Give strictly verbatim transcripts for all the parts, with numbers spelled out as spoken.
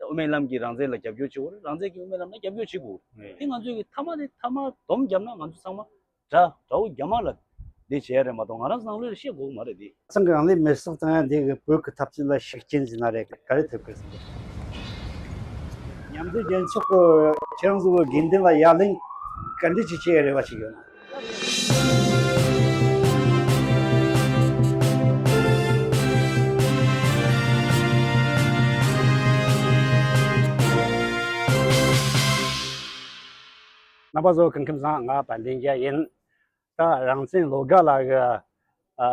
དབུ་མའི་ལམ་གྱི་རང་བཙན་ལ་རྒྱབ་སྐྱོར་བྱེད་དགོས་རེད། རང་བཙན་གྱི་དབུ་མའི་ལམ་ལ་རྒྱབ་སྐྱོར་བྱེད་དགོས་རེད། དེ་ང་ཚོས་ཀྱི་མཐའ་མ་དེ་མཐའ་མ་སྡོམ་བརྒྱབ་ན་ང་ཚོ་ཚང་མ་དགྲ་དགྲ་བོ་རྒྱ་དམར་ལ་དེ་བྱས་རེད་མ་གཏོགས་ང་རང་ཚོ་ནང་ལོགས་ལ་བཤད་དགོས་མ་རེད་དེ། ཚང་གི་རང་ལུས་མེར་སྲེག་བཏང་ཡ་འདི་གི་བོད་ཀྱི་འཐབ་རྩོད་ལ་ཤུགས་རྐྱེན་ཟེར་ན་རེད། ག་རེ་ཐེབས་ཀྱི་རེད་ཟེར་ན། མཉམ་འབྲེལ་རྒྱལ་ཚོགས་ཀྱི་ཁྱེད་རང་ཚོ་གི་དགོས་འདུན་ལ་ཡ་ལན་ག་འདྲ་ཅིག་བྱེད་ཡ་རེ་བ་ཞིག་ཡོད་ན། རྣམ་པ་ཚོ་སྐུ་ཁམས་བཟང་། ང་དཔལ་ལྡན་རྒྱལ་ཡིན། ད་རང་བཙན་བློ་དགའ་ལགས་ཀྱིས་ཨ་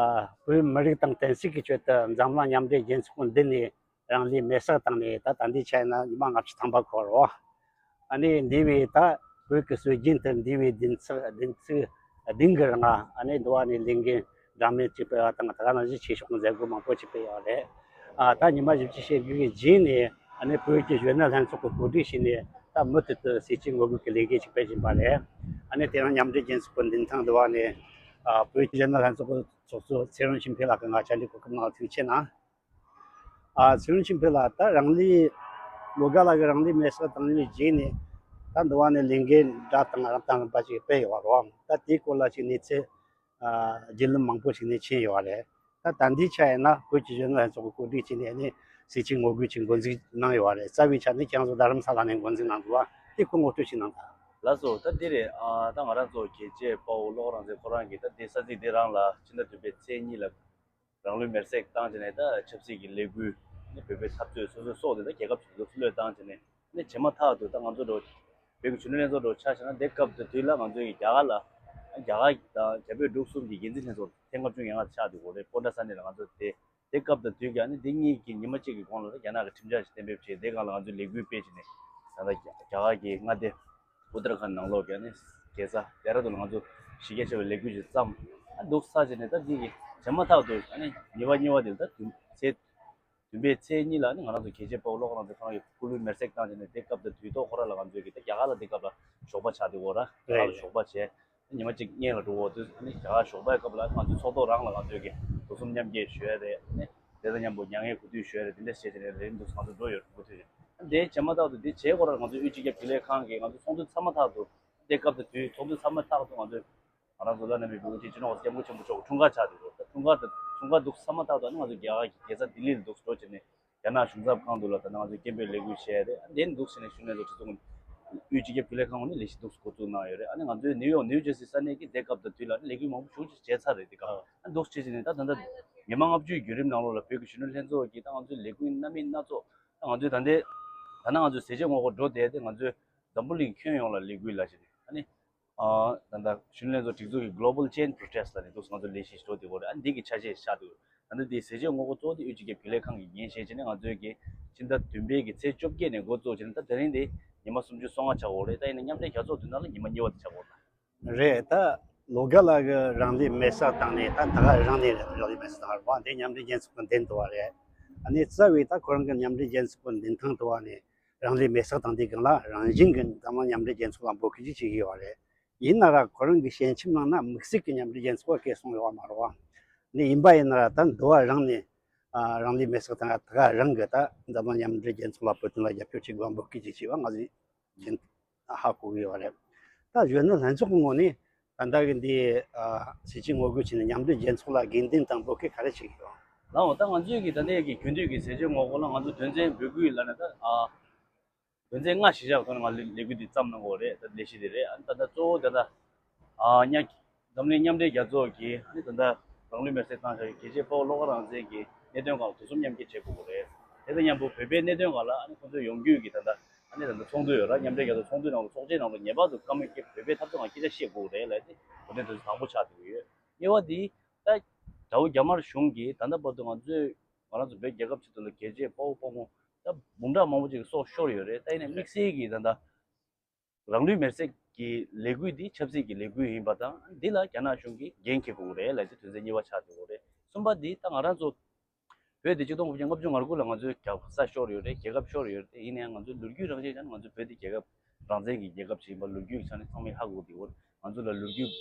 བོད་མི་རིགས་དང་བསྟན་སྲིད་ཀྱི་ཆེད་དུ་འཛམ་གླིང་མཉམ་འབྲེལ་རྒྱལ་ཚོགས་མདུན་ནས་རང་ལུས་མེར་སྲེག་བཏང་ནས། ད་ད་ལྟའི་ཆ་ཡིན་ན་ཉི་མ་ལྔ་བཅུ་ཐམ་པ་འཁོར་རོ། ཨ་ནི་འདས་པའི་ད་བོད་ཀྱི་སྲོལ་རྒྱུན་དུ་འདས་པའི་བདུན་ཚིགས་བདུན་ཚིགས་བདུན་གྱི་རིང་ཨ་ནི་འདི་བ་ནས་ལས་འགུལ་འདྲ་མིན་ཅིག་སྤེལ་བ་དང་། དེ་ག་ནང་བཞིན་ཆོས་ཕྱོགས་མཛད་སྒོ་མང་པོ་ཅིག་སྤེལ་ཡོད་རེད། ཨ་ད་ཉི་མ་བཞི་བཅུ་ཞེ་དགུ་གི་རྗེས་ནས་ཨ་ནི་བོད་ཀྱི་གཞོན་ནུ་ལྷན་ཚོགས་ཀྱིས་གོ་སྒྲིག་བྱས་ནས་ད་མུ་མཐུད་དུ་ཟས་བཅད་ངོ་རྒོལ་གྱི་ལས་འགུལ་ཅིག་སྤེལ་བཞིན་པ་རེད། ཨ་ནི་དེ་རིང་མཉམ་འབྲེལ་རྒྱལ་ཚོགས་ཀྱི་མདུན་ཐང་འདི་བ་ནས་ཨ་བོད་ཀྱི་གཞོན་ནུ་ལྷན་ཚོགས་ཀྱི་ཚོགས་གཙོ་ཚེ་རིང་ཆོས་འཕེལ་ལགས་ཀྱིས་ང་བཅར་འདྲི་གོ་སྐབས་གནང་བར་ཐུགས་རྗེ་ཆེ་གནང་། ཨ་ཚེ་རིང་ཆོས་འཕེལ་ལགས། ད་རང་ལུས་བློ་དགའ་ལགས་ཀྱིས་རང་ལུས་མེར་སྲེག་བཏང་ནས་རྗེས་ནས་ད་འདི་བ་ནས་ལས་འགུལ་འདྲ་དང་རབ་དང་རིམ་པ་ཅིག་སྤེལ་ཡོད་རེད། ད་དེའི་སྐོར་ལ་ཅིག་གནས་ཚུལ་ཨ་བརྒྱུད་ལམ་མང་པོ་ཞིག་ནས་མཁྱེན་ཡོད་རེད། ད་ད་ལྟའི་ཆ་ཡིན་ན་བོད་ཀྱི་གཞོན་ནུ་ལྷན་ཚོགས་ཀྱིས་གོ་སྒྲིག་བྱས་ནས་ནི་ཟས་བཅད་ངོ་རྒོལ་ཅིག་འགོ་འཛུགས་གནང་ཡོད་རེད། རྩ་བའི་ཆ་ནས་ཁྱེད་རང་ཚོ་རྡ་རམ་ས་ལ་ནས་འགོ་འཛུགས་གནང་འདུག་བ། དེ་སྐོར་ངོ་སྤྲོད་ཅིག་གནང་དང་། ལགས་སོ། ད་འདི་རེད། ཨ་ད་ང་རང་ཚོ་རྒྱལ་གཅེས་དཔའ་བོ་བློ་དགའ་རང་བཙན་ཁོ་རང་གིས་ད་འདི་ས་ཚིགས་འདི་རང་ལ་ཕྱི་ཟླ་བདུན་པའི་ཚེས་གཉིས་ལ་རང་ལུས་མེར་སྲེག་བཏང་བྱས་ནས། ད་ཆབ་སྲིད་ཀྱི་ལས་འགུལ་ནི་བོད་པའི་འཐབ་རྩོད་སོ་སོའི་སྲོག་དེ་ད་རྒྱལ་ཁབ་ཀྱི་ལུགས་སུ་བློས་བཏང་བྱས་ནས། ནི་བྱེ་མ་ཐག་ཏུ་ད་ང་ཚོ་འགྲོ་བོད་ཀྱི་གཞོན་ནུ་ལྷན་ཚོགས་འགྲོ་ཆ་བཞག་ན། དེ་སྐབས་དེ་དུས་ལ་ང་ཚོའི་རྒྱ་གར་ལ་རྒྱ་གར་དང་རྒྱ་བོད་འབྲུག་གསུམ་གྱི་འགན་འཛིན་ལྷན་ཚོགས་ཐེངས་ལྔ་བཅུ་ང་ལྔ་ཆགས་འདུག་གོ་རེད། པོན་ཊ་ས་གནས་ལ་ང་ཚོ་དེ་དེ་སྐབས་དང་དུས་ཀྱང་ནི་དེ་གཉིས་ཀྱི་ཉི་མ་གཅིག་གི་གོང་ལ་རྒྱ་ནག་གི་ཁྲིམས་འཆར་ཞིག་གཏན་འབེབས་བྱས། དེ་སྒང་ལ་ང་ཚོས་ལས་འགུལ་སྤེལ་བྱས་ནས། ད་ལྟ་རྒྱ་རྒྱ་གར་གྱི་མངའ་སྡེ་ཨུ་ཏར་ཁཱན་ནང་ལོགས་ཀྱི་ནི་རྒྱལ་ས་ལྡེ་ར་ལྡུན་ལ་ང་ཚོ་གཞི་རྒྱ་ཆེ་བའི་ལས་འགུལ་ཞིག་བརྩམས། ཨ་འདུག་ས་བྱས་ནས་ད་འདི་གི་བྱེ་མ་ཐག་ཏུ་ཨ་ནི་ཉི་མ་གཉིས་པ་དེ་ལ་ད་བདུན་ཚེས་བདུན་པའི་ཚེས་གཉིས་ལ་ནི་ང་རང་ཚོ་རྒྱལ་གཅེས་དཔའ་བོ་བློ་དགའ་རང་བཙན་ཁོ་རང་གི་སྐུ་ལུས་མེར་སྲེག་བཏང་བྱས་ནས། དེ་སྐབས་དང་དུས་ཐོག་ཁོ་རང་ལ་ང་ཚོས་ཀྱི་ད་རྒྱ་གར་ལ་དེ་སྐབས་ལ་ཞོགས་པ་ཆགས་འདུག་གོ་ར། རྒྱ་གར་ལ་ཞོགས་པ་བྱས། ཉི་མ་གཅིག་སྔོན་ལ་འགྲོ་འོ་དུས་ཨ་ནི་རྒྱ་གར་ཞོགས་པའི་སྐབས་ལ་ང་ཚོའི་ཚོགས་ཐོག་རང་ལ་ང་ཚོས་ཀྱི་ཐུགས་གསོ་མཉམ་སྐྱེད་ཞུ་ཡ་རེད། ཨ་ནི་དེ་དང་མཉམ་པོ་མྱ་ངན་གུས་འདུད་ཞུ་ཡ་རེད། དེ་འདྲ་བྱས་བྱས་ནས་རེད་འདུག་ང་ཚོ་འགྲོ་ཡོད་འགྲོ་དུས་རེད། ཨ་ནི་དེའི་བྱེ་མ་ཐག་ཏུ་དེ་བྱས་སྐོར་ལ་ང་ཚོའི་དབུས་སྤྱི་ཁྱབ་རྒྱུན་ལས་ཁང་གིས་ང་ཚོ་ཚོགས་འདུ་ཚང་མ་ཐག་ཏུ་དེ་སྐབས་དང་དུས་ཚོགས་འདུ་ཚང་མ་ཐག་ཏུ་ང་ཚོས་ང་རང་ཚོ་བླ་ན་མེད་པའི་སྐུ་ངོ་སྤྱི་ནོར་༸གོང་ས་༸སྐྱབས་མགོན་ཆེན་པོ་མཆོག་གི་འཁྲུངས་སྐར་ཆགས་འདུག་ད་འཁྲུངས་སྐར་དང་འཁྲུངས་སྐར་འདུག་ཚང་མ་ཐག་ཏུ་ཨ་ནི་ང་ཚོ་རྒྱ་གར་གྱི་རྒྱལ་ས་ལྡི་ལི་ལ་འདུག་འགྲོ་བྱས་ནས། རྒྱ་ནག་གཞུང་ཚབ་ཁང་དུ་ལ་ད་ནང་ཚོས་སྐད་འབོད་ལས་འགུལ་བྱས་ཏེ། ཨ་དེ་འདུག་ཟེར་ནས་གཞོན་ནུ་ལྷན་ཚོགས་སྤྱི་ཚོགས་དབུས་སྤྱི་ཁྱབ་རྒྱུན་ལས་ཁང་ངོས་ནས་ལས་གཞི་འདུག་འགོ་བཙུགས་གནང་ཡོད་རེད། ཨ་ནི་ང་ཚོའི་ནིའུ་ཡོག་ནིའུ་ཇར་སི་ས་གནས་ཀྱི་དེ་སྐབས་དང་དུས་ལ་ལས་འགུལ་མང་པོ་ཞེ་པོ་ཅིག་བྱས་ཚར་རེད། དེ་སྐབས་ཨ་འདུག་བྱས་བྱས་ནས་ད་ད་ལྟ་ཉི་མ་ལྔ་བཅུའི་བརྒྱུད་རིམ་ནང་ལོགས་ལ་བོད་ཀྱི་གཞོན་ནུ་ལྷན་ཚོགས་ཀྱིས་ད་ང་ཚོའི་ལས་འགུལ་སྣ་མིན་སྣ་ཚོགས། ད་ང་ཚོའི་ད་ལྟའི་ད་ནང་ང་ཚོའི་ཟས་བཅད་ངོ་རྒོལ་འགྲོ་བསྡད་དེ། ང་ཚོའི་འཛམ་བུ་གླིང་ཁྱོན་ཡོངས་ལ་ལས་འགུལ་ལ་བྱས་ནས་ཨ་ནི། ཨ་ད་ལྟ་གཞོན་ནུ་ལྷན་ཚོགས་སྒྲིག་འཛུགས་ཀྱི་Global Change Protest ལ་ནི་འདུག་ང་ཚོ་ལས་གཞི་ཞིག་འགྲོ་བསྡད་ཡོད་རེད། ཨ་འདི་གི་ཆ་ཤས་ཤིག་ཆགས་འདུག་ད་ལྟ་འདི་ཟས་བཅད་ངོ་རྒོལ་གཙོ་བོ་དེ་དབུས་སྤྱི་ཁྱབ་རྒྱུན་ལས་ཁང་གིས་འགན་བཞེས་བྱས་ནས། ང་ཚོའི་གི་ཕྱི་ཟླ་བདུན་པའི་གི་ཚེས་བཅོ་བརྒྱད་ནས་འགོ་བཙུགས་བྱས་ནས་ད་དེ་རིང་འདི་ཉི་མ་སུམ་ཅུ་སོ་ལྔ་ཆགས་ཡོད་རེད། ད་ཡིན་ན་མཉམ་འབྲེལ་རྒྱལ་ཚོགས་མདུན་ཐང་ལ་ཉི་མ་གཉིས་པ་དེ་ཆགས་ཡོད་རེད། རེད། ད་བློ་དགའ་ལགས་ཀྱིས་རང་ལུས་མེར་སྲེག་བཏང་ནས་ད་ད་ག་རང་ནས་རང་ལུས་མེར་སྲེག་བཏང་བ་འདི་མཉམ་འབྲེལ་རྒྱལ་ཚོགས་ཀྱི་མདུན་དུ་བ་རེད། ཨ་ནི་རྩ་བའི་ད་ཁོ་རང་གི་མཉམ་འབྲེལ་རྒྱལ་ཚོགས་ཀྱི་མདུན་ཐང་དུ་བ་ནས། རང་ལུས་མེར་སྲེག་བཏང་དུས་སྒང་ལ་རང་བཞིན་གྱིས་འཛམ་གླིང་མཉམ་འབྲེལ་རྒྱལ་ཚོགས་ལ་འབོད་སྐུལ་ཅིག་བྱེད་ཀྱི་ཡོད་རེད། ཡིན་ན་ར་ཁོ་རང་གི་ཞལ་ཆེམས་ནང་ན་དམིགས་བསལ་གྱི་མཉམ་འབྲེལ་རྒྱལ་ཚོགས་ལ་བཀོད་སོང་ཡོད་མ་རེད་བ། འདི་ཡིན་པ་ཡིན་ན་ར་ད་འདི་བ་རང་ནས་ཨ་རང་ལུས་མེར་སྲེག་བཏང་ཡ་ད་ག་རང་གི་ད་འཛམ་གླིང་མཉམ་འབྲེལ་རྒྱལ་ཚོགས་ལ་བོད་དོན་ལ་རྒྱབ་སྐྱོར་བྱེད་དགོས་པ་འབོད་སྐུལ་ཅིག་བྱས་པ་ང་ཚོས་ཧ་གོ་གི་ཡོད་རེད། ད་གཞོན་ནུ་ལྷན་ཚོགས་ཀྱི་ངོས་ནས་ད་ལྟ་གི་འདི་ཨ་ཟས་བཅད་ངོ་རྒོལ་བྱས་ནས་མཉམ་འབྲེལ་རྒྱལ་ཚོགས་ལ་དགོས་འདུན་དང་འབོད་སྐུལ་ག་རེ་བྱེད་ཀྱི་ཡོད། ལགས་འོ། ད་ང་ཚོས་ཀྱི་ད་ལྟའི་གི་རྒྱུན་མཐུད་ཀྱི་ཟས་བཅད་ངོ་རྒོལ་ལ་ང་ཚོ་དོན་ཚན་འབོད་སྐུལ་ལབ་ནས་ད་ཨ་དོན་ཚན་ལྔ་གཞི་བཞག་ཐོག་ནས་ང་ལས་ལས་འགུལ་འདི་བརྩམས་གནང་གི་ཡོད་རེད། ད་ལས་གཞི་འདི་རེད། ཨ་ནི་ད་ལྟ་གཙོ་བོ་ད་ལྟ་ཨ་ཉ་འཛམ་གླིང་མཉམ་འབྲེལ་རྒྱལ་ཚོགས་ཀྱིས་ཨ་ནི་ད་ལྟ་རང་ལུས་མེར་སྲེག་བཏང་བཞག་པའི་རྒྱལ་གཅེས་དཔའ་བོ་བློ་དགའ་རང་བཙན་གྱི་གནད་དོན་སྒང་ལ་ཐུགས་གསོ་མཉམ་སྐྱེད་བྱེད་དགོས་ཀྱི་རེད། དེ་དང་མཉམ་པོ་བོད་པའི་གནད་དོན་སྒང་ལ་ཨ་ནི་ཁོང་ཚོས་ཡོང་རྒྱུས་ཀྱི་ད་ལྟ་ཨ་ནི་ད་ལྟ་ཚོགས་འདུ་ཡོད་ར། མཉམ་འབྲེལ་རྒྱལ་ཚོགས་ཚོགས་འདུའི་ནང་ལ་ཚོགས་ཆེན་ནང་ལ་ངེས་པར་དུ་བཀའ་མོལ་སྐད་བོད་པའི་འཐབ་རྩོད་སྒང་སྐད་ཆ་བཤད་དགོས་ཀྱི་རེད་ལབ་ཏེ་གོ་དོན་དེ་ཚོ་དང་པོ་ཆགས་བསྡད་ཀྱི་ཡོད། གཉིས་པ་འདི་ད་དགྲ་བོ་རྒྱ་དམར་གཞུང་གིས་ད་ལྟ་བར་དུ་ང་ཚོས་ང་རང་ཚོ་བོད་རྒྱལ་ཁབ་ཆེད་དུ་ལ་རྒྱལ་གཅེས་དཔའ་བོ་དཔའ་མོ་ད་འབུམ་ཕྲག་མང་པོ་ཅིག་གི་སྲོག་ཤོར་ཡོད་རེད། ད་ཡིན་ནའི་དམིགས་བསལ་གྱིས་ད་ལྟ་རང་ལུས་མེར་སྲེག་གི་ལས་འགུལ་འདི་ཆབ་སྲིད་ཀྱི་ལས་འགུལ་ཡིན་པ་དང་། འདི་ལ་རྒྱ་ནག་གཞུང་གིས་འགན་འཁྱེར་དགོས་ཀྱི་རེད་ལབ་ཅིག་དོན་ཚན་གཉིས་པ་ཆགས་བསྡད་ཀྱི་རེད། གསུམ་པ་འདི་ད་ང་རང་ཚོ་བོད་འདི་ཆིག་སྟོང་དགུ་བརྒྱ་ལྔ་བཅུ་ང་དགུ་ལ་ང་ཚོའི་རྒྱལ་ས་ཤོར་ཡོད་རེད། རྒྱལ་ཁབ་ཤོར་ཡོད་རེད། ཡིན་ནའང་ང་ཚོའི་ལོ་རྒྱུས་རང་བཞིན་ཆ་ནས་ང་ཚོའི་བོད་འདི་རྒྱལ་ཁབ་རང་བཙན་གྱི་རྒྱལ་ཁབ་ཅིག་ཡིན་པ་ལོ་རྒྱུས་ཀྱི་ཆ་ནས་ཚང་མས་ཧ་གོ་བསྡད་ཡོད། ང་ཚོ་ལ་ལོ་རྒྱུས་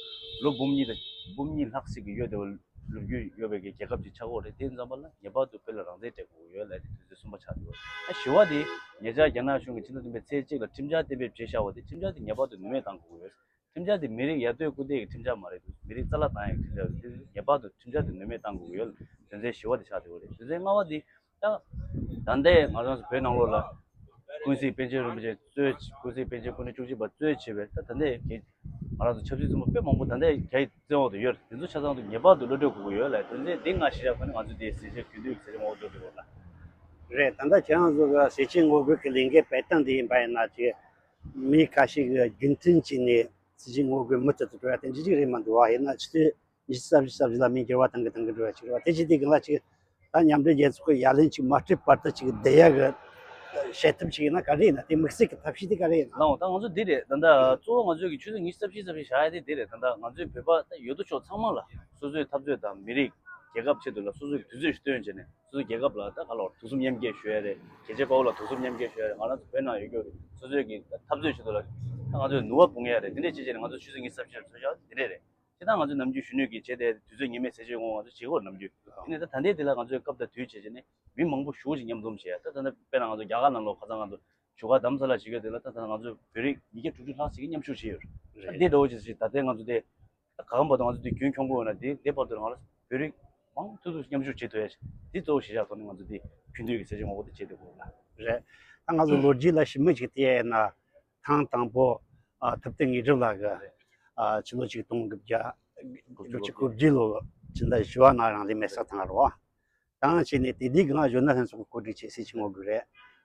ལོ་འབུམ་གཉིས་དང་འབུམ་གཉིས་ལྷག་ཙམ་གྱི་ཡོད་བསྡད་པ་ལོ་རྒྱུས་ཡོད་པའི་གི་རྒྱལ་ཁབ་ཅིག་ཆགས་ཀྱི་ཡོད་རེད། དེ་ཙམ་པ་ལ་ངེས་པར་དུ་བོད་ལ་རང་བཙན་སྤྲད་དགོས་ཀྱི་ཡོད་ལབ་ནས་དོན་ཚན་གསུམ་པ་ཆགས་འདུག་ཨ་བཞི་པ་དེ་ ཉེ་ཆར་རྒྱ་ནག་གཞུང་གིས་ཕྱི་ཟླ་བདུན་པའི་ཚེས་གཅིག་ལ་ཁྲིམས་འཆར་གཏན་འབེབས་བྱས་བཞག་པ་དེ་ཁྲིམས་འཆར་དེ་ངེས་པར་དུ་ནུས་མེད་བཏང་དགོས་ཀྱི་ཡོད། ཁྲིམས་འཆར་དེ་མི་རིགས་ཡར་ཐོན་སྐུལ་འདེད་ཀྱི་ཁྲིམས་འཆར་མ་རེད་འདུག་མི་རིགས་རྩ་བརླག་བཏང་ཡག་གི་ཁྲིམས་འཆར་རེད་འདུག་ངེས་པར་དུ་ཁྲིམས་འཆར་དེ་ནུས་མེད་བཏང་དགོས་ཀྱི་ཡོད། དོན་ཚན་བཞི་པ་དེ་ཆགས་བསྡད་ཡོད་རེད། དོན་ཚན་ལྔ་པ་དེ་ད་ད་ལྟའི་ང་རང་ཚོ་བོད་ནང་ལོགས་ལ་ཀུན་གཟིགས་པཎ་ཆེན་རིན་པོ་ཆེ་གཙོས་ཀུན་གཟིགས་པཎ་ཆེན་སྐུ་ཕྲེང་བཅུ་གཅིག་པ་གཙོས་བྱས་པའི་ད་ད་ལྟའི་གི་ང་རང་ཚོ་ཆབ་སྲིད་བཙོན་པ་དཔེ་མང་པོ་ད་ལྟའི་རྒྱ་ཡི་བཙོན་འོག་ཏུ་ཡོད་རེད། དེ་ཚོ་ཆ་ཚང་དུ་ངེས་པར་དུ་གློད་གྲོལ་དགོས་ཀྱི་ཡོད་ལ། དོན་ཚན་འདི་ང་ཤེས་ཡག་གོ་ནས་ང་ཚོ་དེ་ཟས་བཅད་རྒྱུན་མཐུད་ཀྱི་ཟས་བཅད་ངོ་རྒོལ་འགྲོ་དགོས་ལ། རེད། ད་ལྟ་ཁྱེད་རང་ཚོ་གི་ཟས་བཅད་ངོ་རྒོལ་གྱི་ལས་འགུལ་སྤེལ་སྟངས་འདི་ཡིན་པ་ཡིན་ན་ཅིག་མི་ཁ་ཤས་ཀྱིས་རྒྱུན་མཐུད་བྱས་ནས་ཟས་བཅད་ངོ་རྒོལ་མུ་མཐུད་དུ་འགྲོ་ཡ་དེ་འདྲ་ཅིག་རེད་མ་འདུག་བ། ཡིན་ན་ཆུ་ཚོད་ཉི་ཤུ་རྩ་བཞི་རྩ་བཞི་ལ་མི་འགྱུར་བ་གཏོང་གི་གཏོང་གི་འགྲོ་ཡ་ཅིག་རེད་བ། དེ་བྱས་དུས་སྒང་ལ་ཅིག་ད་མཉམ་འབྲེལ་རྒྱལ་ཚོགས་ཀྱི་ཡ་ལན་ཅིག་མ་སྤྲད་བར་དུ་ཅིག་བསྡད་ཡ་གི་བྱེད་ཐབས་ཅིག་ཡིན་ན་ག་རེ་ཡིན་ན། དེ་དམིགས་བསལ་གྱི་ཐབས་ཤེས་དེ་ག་རེ་ཡིན་ན། ལགས་འོང་། ད་ང་ཚོ་འདི་རེད། ད་ལྟ་གཙོ་བོ་ང་ཚོས་ཀྱི་ཆུ་ཚོད་ཉི་ཤུ་རྩ་བཞི་རྩ་བཞི་བཞག་ཡ་དེ་འདི་རེད། ད་ལྟ་ང་ཚོའི་བོད་པ་ད་ཡོད་དོ་ཅོག་ཚང་མ་ལ་སོ་སོའི་འཐབ་རྩོད་དང་མི་རིགས་རྒྱལ་ཁབ་ཆེད་དུ་ལ་སོ་སོའི་དུས་ཚོད་ཞིག་བཏོན་བྱས་ནས་སོ་སོའི་རྒྱལ་ཁབ་ལ་ད་ག་ལ་བར་ཐུགས་སེམས་མཉམ་སྐྱེད་ཞུ་ཡ་རེད། རྒྱལ་གཅེས་དཔའ་བོ་ལ་ཐུགས་སེམས་མཉམ་སྐྱེད་ཞུ་ཡ་རེད། ང་རང་ཚོ་བོད་ནང་ཡོད་རྒྱུ་རེད། སོ་སོའི་གི་འཐབ་རྩོད་ཆེད་དུ་ལ་ད་ང་ཚོས་ནུས་པ་སྤུངས་ཡ་རེད། འདི་འདྲས་བྱས་བྱས་ནས་ང་ཚོ་ཆུ་ཚོད་ཉི་ཤུ་རྩ་བཞི་རྩ་བཞི་བཞག་འདི་འདྲས་རེད། དེ་དག་ང་ཚོ་ནམ་རྒྱུན་གཞོན་ནུ་གིས་བྱས་ཏེ་དུས་ཚོད་ངེས་མེད་ཟས་བཅད་ངོ་རྒོལ་ང་ཚོ་བྱེད་དགོས་ནམ་རྒྱུན། དེ་ནས་ད་ད་ལྟའི་དེ་ལ་ང་ཚོས་སྐབས་དང་དུས་བྱས་བྱས་ནས་མི་མང་པོ་ཞེ་པོ་ཅིག་མཉམ་འཛོམས་བྱས། ད་ད་ལྟ་དཔེར་ན་ང་ཚོ་རྒྱ་གར་ནང་ལོགས་ཁ་སང་ང་ཚོ་བཞུགས་སྒར་དྷ་རམ་ས་ལར་བྱེད་ཀྱི་དེ་ལ་ད་ད་ང་ཚོ་བོད་རིགས་ཉིས་བརྒྱ་དྲུག་ཅུ་ལྷག་ཅིག་གིས་མཉམ་ཞུགས་བྱས་ཡོད་རེད། ད་དེ་འདྲ་བོ་ཅིག་ད་ལྟའི་ང་ཚོ་དེ་ད་ག་འམ་བར་དུ་ང་ཚོ་དེ་རྒྱུན་འཁྱོངས་དགོས་ཡོད་ན་དེ་དེ་བར་དུ་ང་ལ་བོད་རིགས་མང་ཐུབ་ཐུབ་མཉམ་ཞུགས་བྱེད་ཐུབ་ཡ་ཞིག་དེ་གཙོ་བོ་གཞི་བཞག་ཐོག་ནས་ང་ཚོ་དེ་རྒྱུན་མཐུད་ཀྱི་ཟས་བཅད་ངོ་རྒོལ་དེ་བྱེད་དགོས་ལ། རེད། ད་ང་ཚོ་ལོ་རྒྱུས་ལ་ཞིབ་མོ་ཅིག་བལྟས་ཡིན་ན། ཐེངས་དང་པོ་ཨ་ཐུབ་བསྟན་དངོས་གྲུབ་ལགས་ཀྱིས་ཨ་ཕྱི་ལོ་ཆིག་སྟོང་དགུ་བརྒྱ་དགུ་བཅུ་གོ་བརྒྱད་ལོ་ཕྱི་ཟླ་བཞི་པ་ནང་རང་ལུས་མེར་སྲེག་བཏང་རོགས་བཏང་བྱས་ནས། དེ་དུས་སྒང་གཞོན་ནུ་ལྷན་ཚོགས་ཀྱིས་གོ་སྒྲིག་བྱས་ཟས་བཅད་ངོ་རྒོལ་རེད།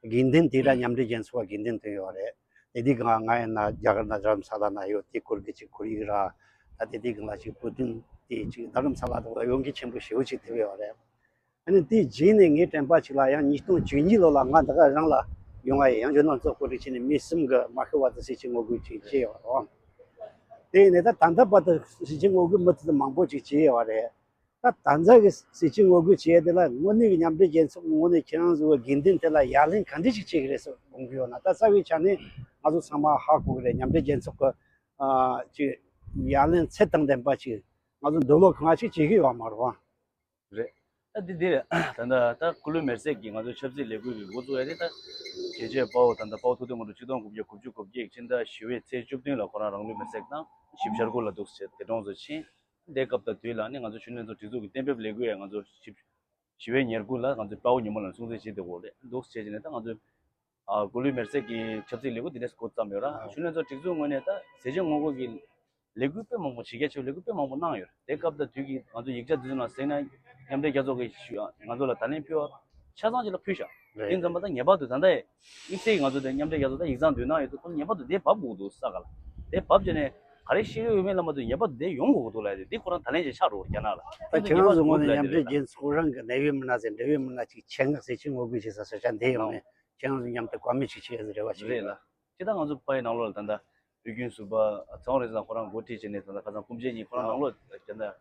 དགོས་འདུན་དེ་ར་མཉམ་འབྲེལ་རྒྱལ་ཚོགས་ཀྱིས་དགོས་འདུན་བཏོན་ཡོད་རེད། དེ་དུས་སྒང་ང་ཡིན་ན་རྒྱ་གར་ནང་དྷ་རམ་ས་ལ་ན་ཡོད། དེ་སྐོར་གྱི་ཅིག་ཁོར་ཡུག་ར། ད་དེ་དུས་སྒང་ལ་ཅིག་བོད་དོན་དེ་ཅིག་དྷ་རམ་ས་ལ་དུ་གཡོ་འགུལ་ཆེན་པོ་ཞེ་པོ་ཅིག་ཐེབས་ཡོད་རེད། ཨ་ནི་དེའི་རྗེས་ནས་ངའི་དྲན་པ་ཅིག་ལ་ཡང་ཉིས་སྟོང་བཅུ་གཉིས་ལོ་ལ་ང་འདི་ག་རང་ལ་ཡོང་བ་ཡིན། ཡང་གཞོན་ནུ་ལྷན་ཚོགས་གོ་སྒྲིག་བྱས་ནས་མི་གསུམ་གྱིས་མ་ཤི་བར་དུ་ཟས་བཅད་ངོ་རྒོལ་ཅིག་བྱས་ཡོད་རེད། དེ་ཡིན་ནའི་ད་ད་ལྟ་བར་དུ་ཟས་བཅད་ངོ་རྒོལ་མུ་མཐུད་དུ་མང་པོ་ཅིག་བྱས་ཡོད་རེད། ད་ད་ལྟ་གི་ཟས་བཅད་ངོ་རྒོལ་བྱས་དེ་ལ་དངོས་གནས་ཀྱི་མཉམ་འབྲེལ་རྒྱལ་ཚོགས་ཀྱི་ངོས་ནས་ཁྱེད་རང་ཚོའི་དགོས་འདུན་དེ་ལ་ཡ་ལན་ག་འདྲ་ཞིག་བྱེད་ཀྱི་རེད་ཟེར་དགོངས་ཀྱི་ཡོད་ན། ད་རྩ་བའི་ཆ་ནས་ང་ཚོ་ཚང་མ་ཧ་གོ་གི་རེད། མཉམ་འབྲེལ་རྒྱལ་ཚོགས་ཀྱི་ཨ་ཅིག་ཡ་ལན་ཚད་དང་ལྡན་པ་ཅིག་ང་ཚོ་འདོད་བློ་ཁེངས་པ་ཅིག་བྱེད་ཀྱི་ཡོད་མ་རེད་བ། རེད། ད་འདི་འདི་རེད། ད་ལྟ་ད་སྐུ་ལུས་མེར་སྲེག་གིས་ང་ཚོའི་ཆབ་སྲིད་ལས་འགུལ་གྱི་འགོ་བཙུགས་ཡ་དེ་ད་རྒྱལ་གཅེས་དཔའ་བོ་ད་ལྟ་དཔའ་བོ་ཐུབ་བསྟན་དངོས་གྲུབ་ཆིག་སྟོང་དགུ་བརྒྱ་དགུ་བཅུ་གོ་བརྒྱད་ཕྱི་ཟླ་བཞི་པའི་ཚེས་བཅུ་བདུན་ལ་ཁོ་རང་རང་ལུས་མེར་སྲེག་བཏང་། བཞི་བཅུ་ཞེ་དགུ་ལ་འདུག་ཟེར་འདས་གྲོངས་སུ་ཕྱིན། དེའི་སྐབས་དང་དུས་ལ་ནི་ང་ཚོ་གཞོན་ནུ་ལྷན་ཚོགས་སྒྲིག་འཛུགས་ཀྱི་གཏན་འབེབས་ལས་འགུལ་ཡང་ང་ཚོ་བཞི་བཞི་པའི་ཉེར་དགུ་ལ་ང་ཚོའི་དཔའ་བོ་ཉིན་མོ་ལ་སྲུང་བརྩི་བྱེད་དེ་འོག་རེད་འདུག་ཟེར་བྱས་ནས་ད་ང་ཚོའི་ཨ་སྐུ་ལུས་མེར་སྲེག་གི་ཆབ་སྲིད་ལས་འགུལ་འདི་འདྲས་འགོ་བརྩམས་ཡོད་ར། ཨ་གཞོན་ནུ་ལྷན་ཚོགས་སྒྲིག་འཛུགས་ངོས་ནས་ད་ཟས་བཅད་ངོ་རྒོལ་གྱི་ལས་འགུལ་དཔེ་མང་པོ་བྱེད་རྒྱ་ཆེ་བའི་ལས་འགུལ་དཔེ་མང་པོ་གནང་ཡོད་རེད། དེ་སྐབས་དང་དུས་ཀྱི་ང་ཚོ་ཡིག་ཆ་འདི་ཚོ་ནང་གཟིགས་ན་མཉམ་འབྲེལ་རྒྱལ་ཚོགས་ཀྱིས་ཞུ་ང་ཚོ་ལ་ད་ལན་ཕུལ་བ་ཆ་ཚང་ཅིག་ལ་ཕུལ་བཞག་རེད། དེ་ཙམ་པ་ད་ངེས་པར་དུ་ད་ལྟ་དམིགས་བསལ་གྱི་ང་ཚོ་དེ་མཉམ་འབྲེལ་རྒྱལ་ཚོགས་ད་ཡིག་ཚང་མདུན་ན་ཡོད་དུས་ཁོ་ངེས་པར་དུ་དེ་བབས་དགོས་འདུག་ས་ག་ལ་དེ་བབས་བྱས་ནས་ག་རེ་བཤད་ཀྱི་ཡོད་མེད་ལ་མ་ལྟོས་ངེས་པར་དུ་དེ་ཡོང་དགོས་འདུག་ལབ་ཡ་དེ་འདི་ཁོ་རང་ད་ལན་ཅིག་ཆགས་འགྲོ་རྒྱ་ནག་ལ་ད་ཁྱེད་རང་ཚོ་ངོས་ནས་མཉམ་འབྲེལ་རྒྱལ་ཚོགས་རང་གི་གནད་ཡོད་མི་སྣ་ཟེར་འབྲེལ་ཡོད་མི་སྣ་ཅིག་ཆེད་མངགས་ཟས་བཅད་ངོ་རྒོལ་བྱེད་ས་ས་ཆ་འདི་ཡོང་ནས་ཁྱེད་རང་ཚོ་མཉམ་དུ་བཀའ་མོལ་ཅིག་བྱེད་ཡ་ཟེར་རེ་བ་ཞིག་རེད་ལ། ཅི་ད་ང་ཚོ་ཕ་ཡི་ནང་ལོགས་ལ་ད་ལྟ་དབུས་རྒྱུན་ཟུར་པ་ཚེ་དབང་རིག་འཛིན་ཁོ་རང་འགོ་ཁྲིད་བྱས་ནས་ད་ལྟ་ཁ་སང་སྐུ་མཆེད་གཉིས་ཁོ་རང་ནང་ལོགས་ད་ལྟ་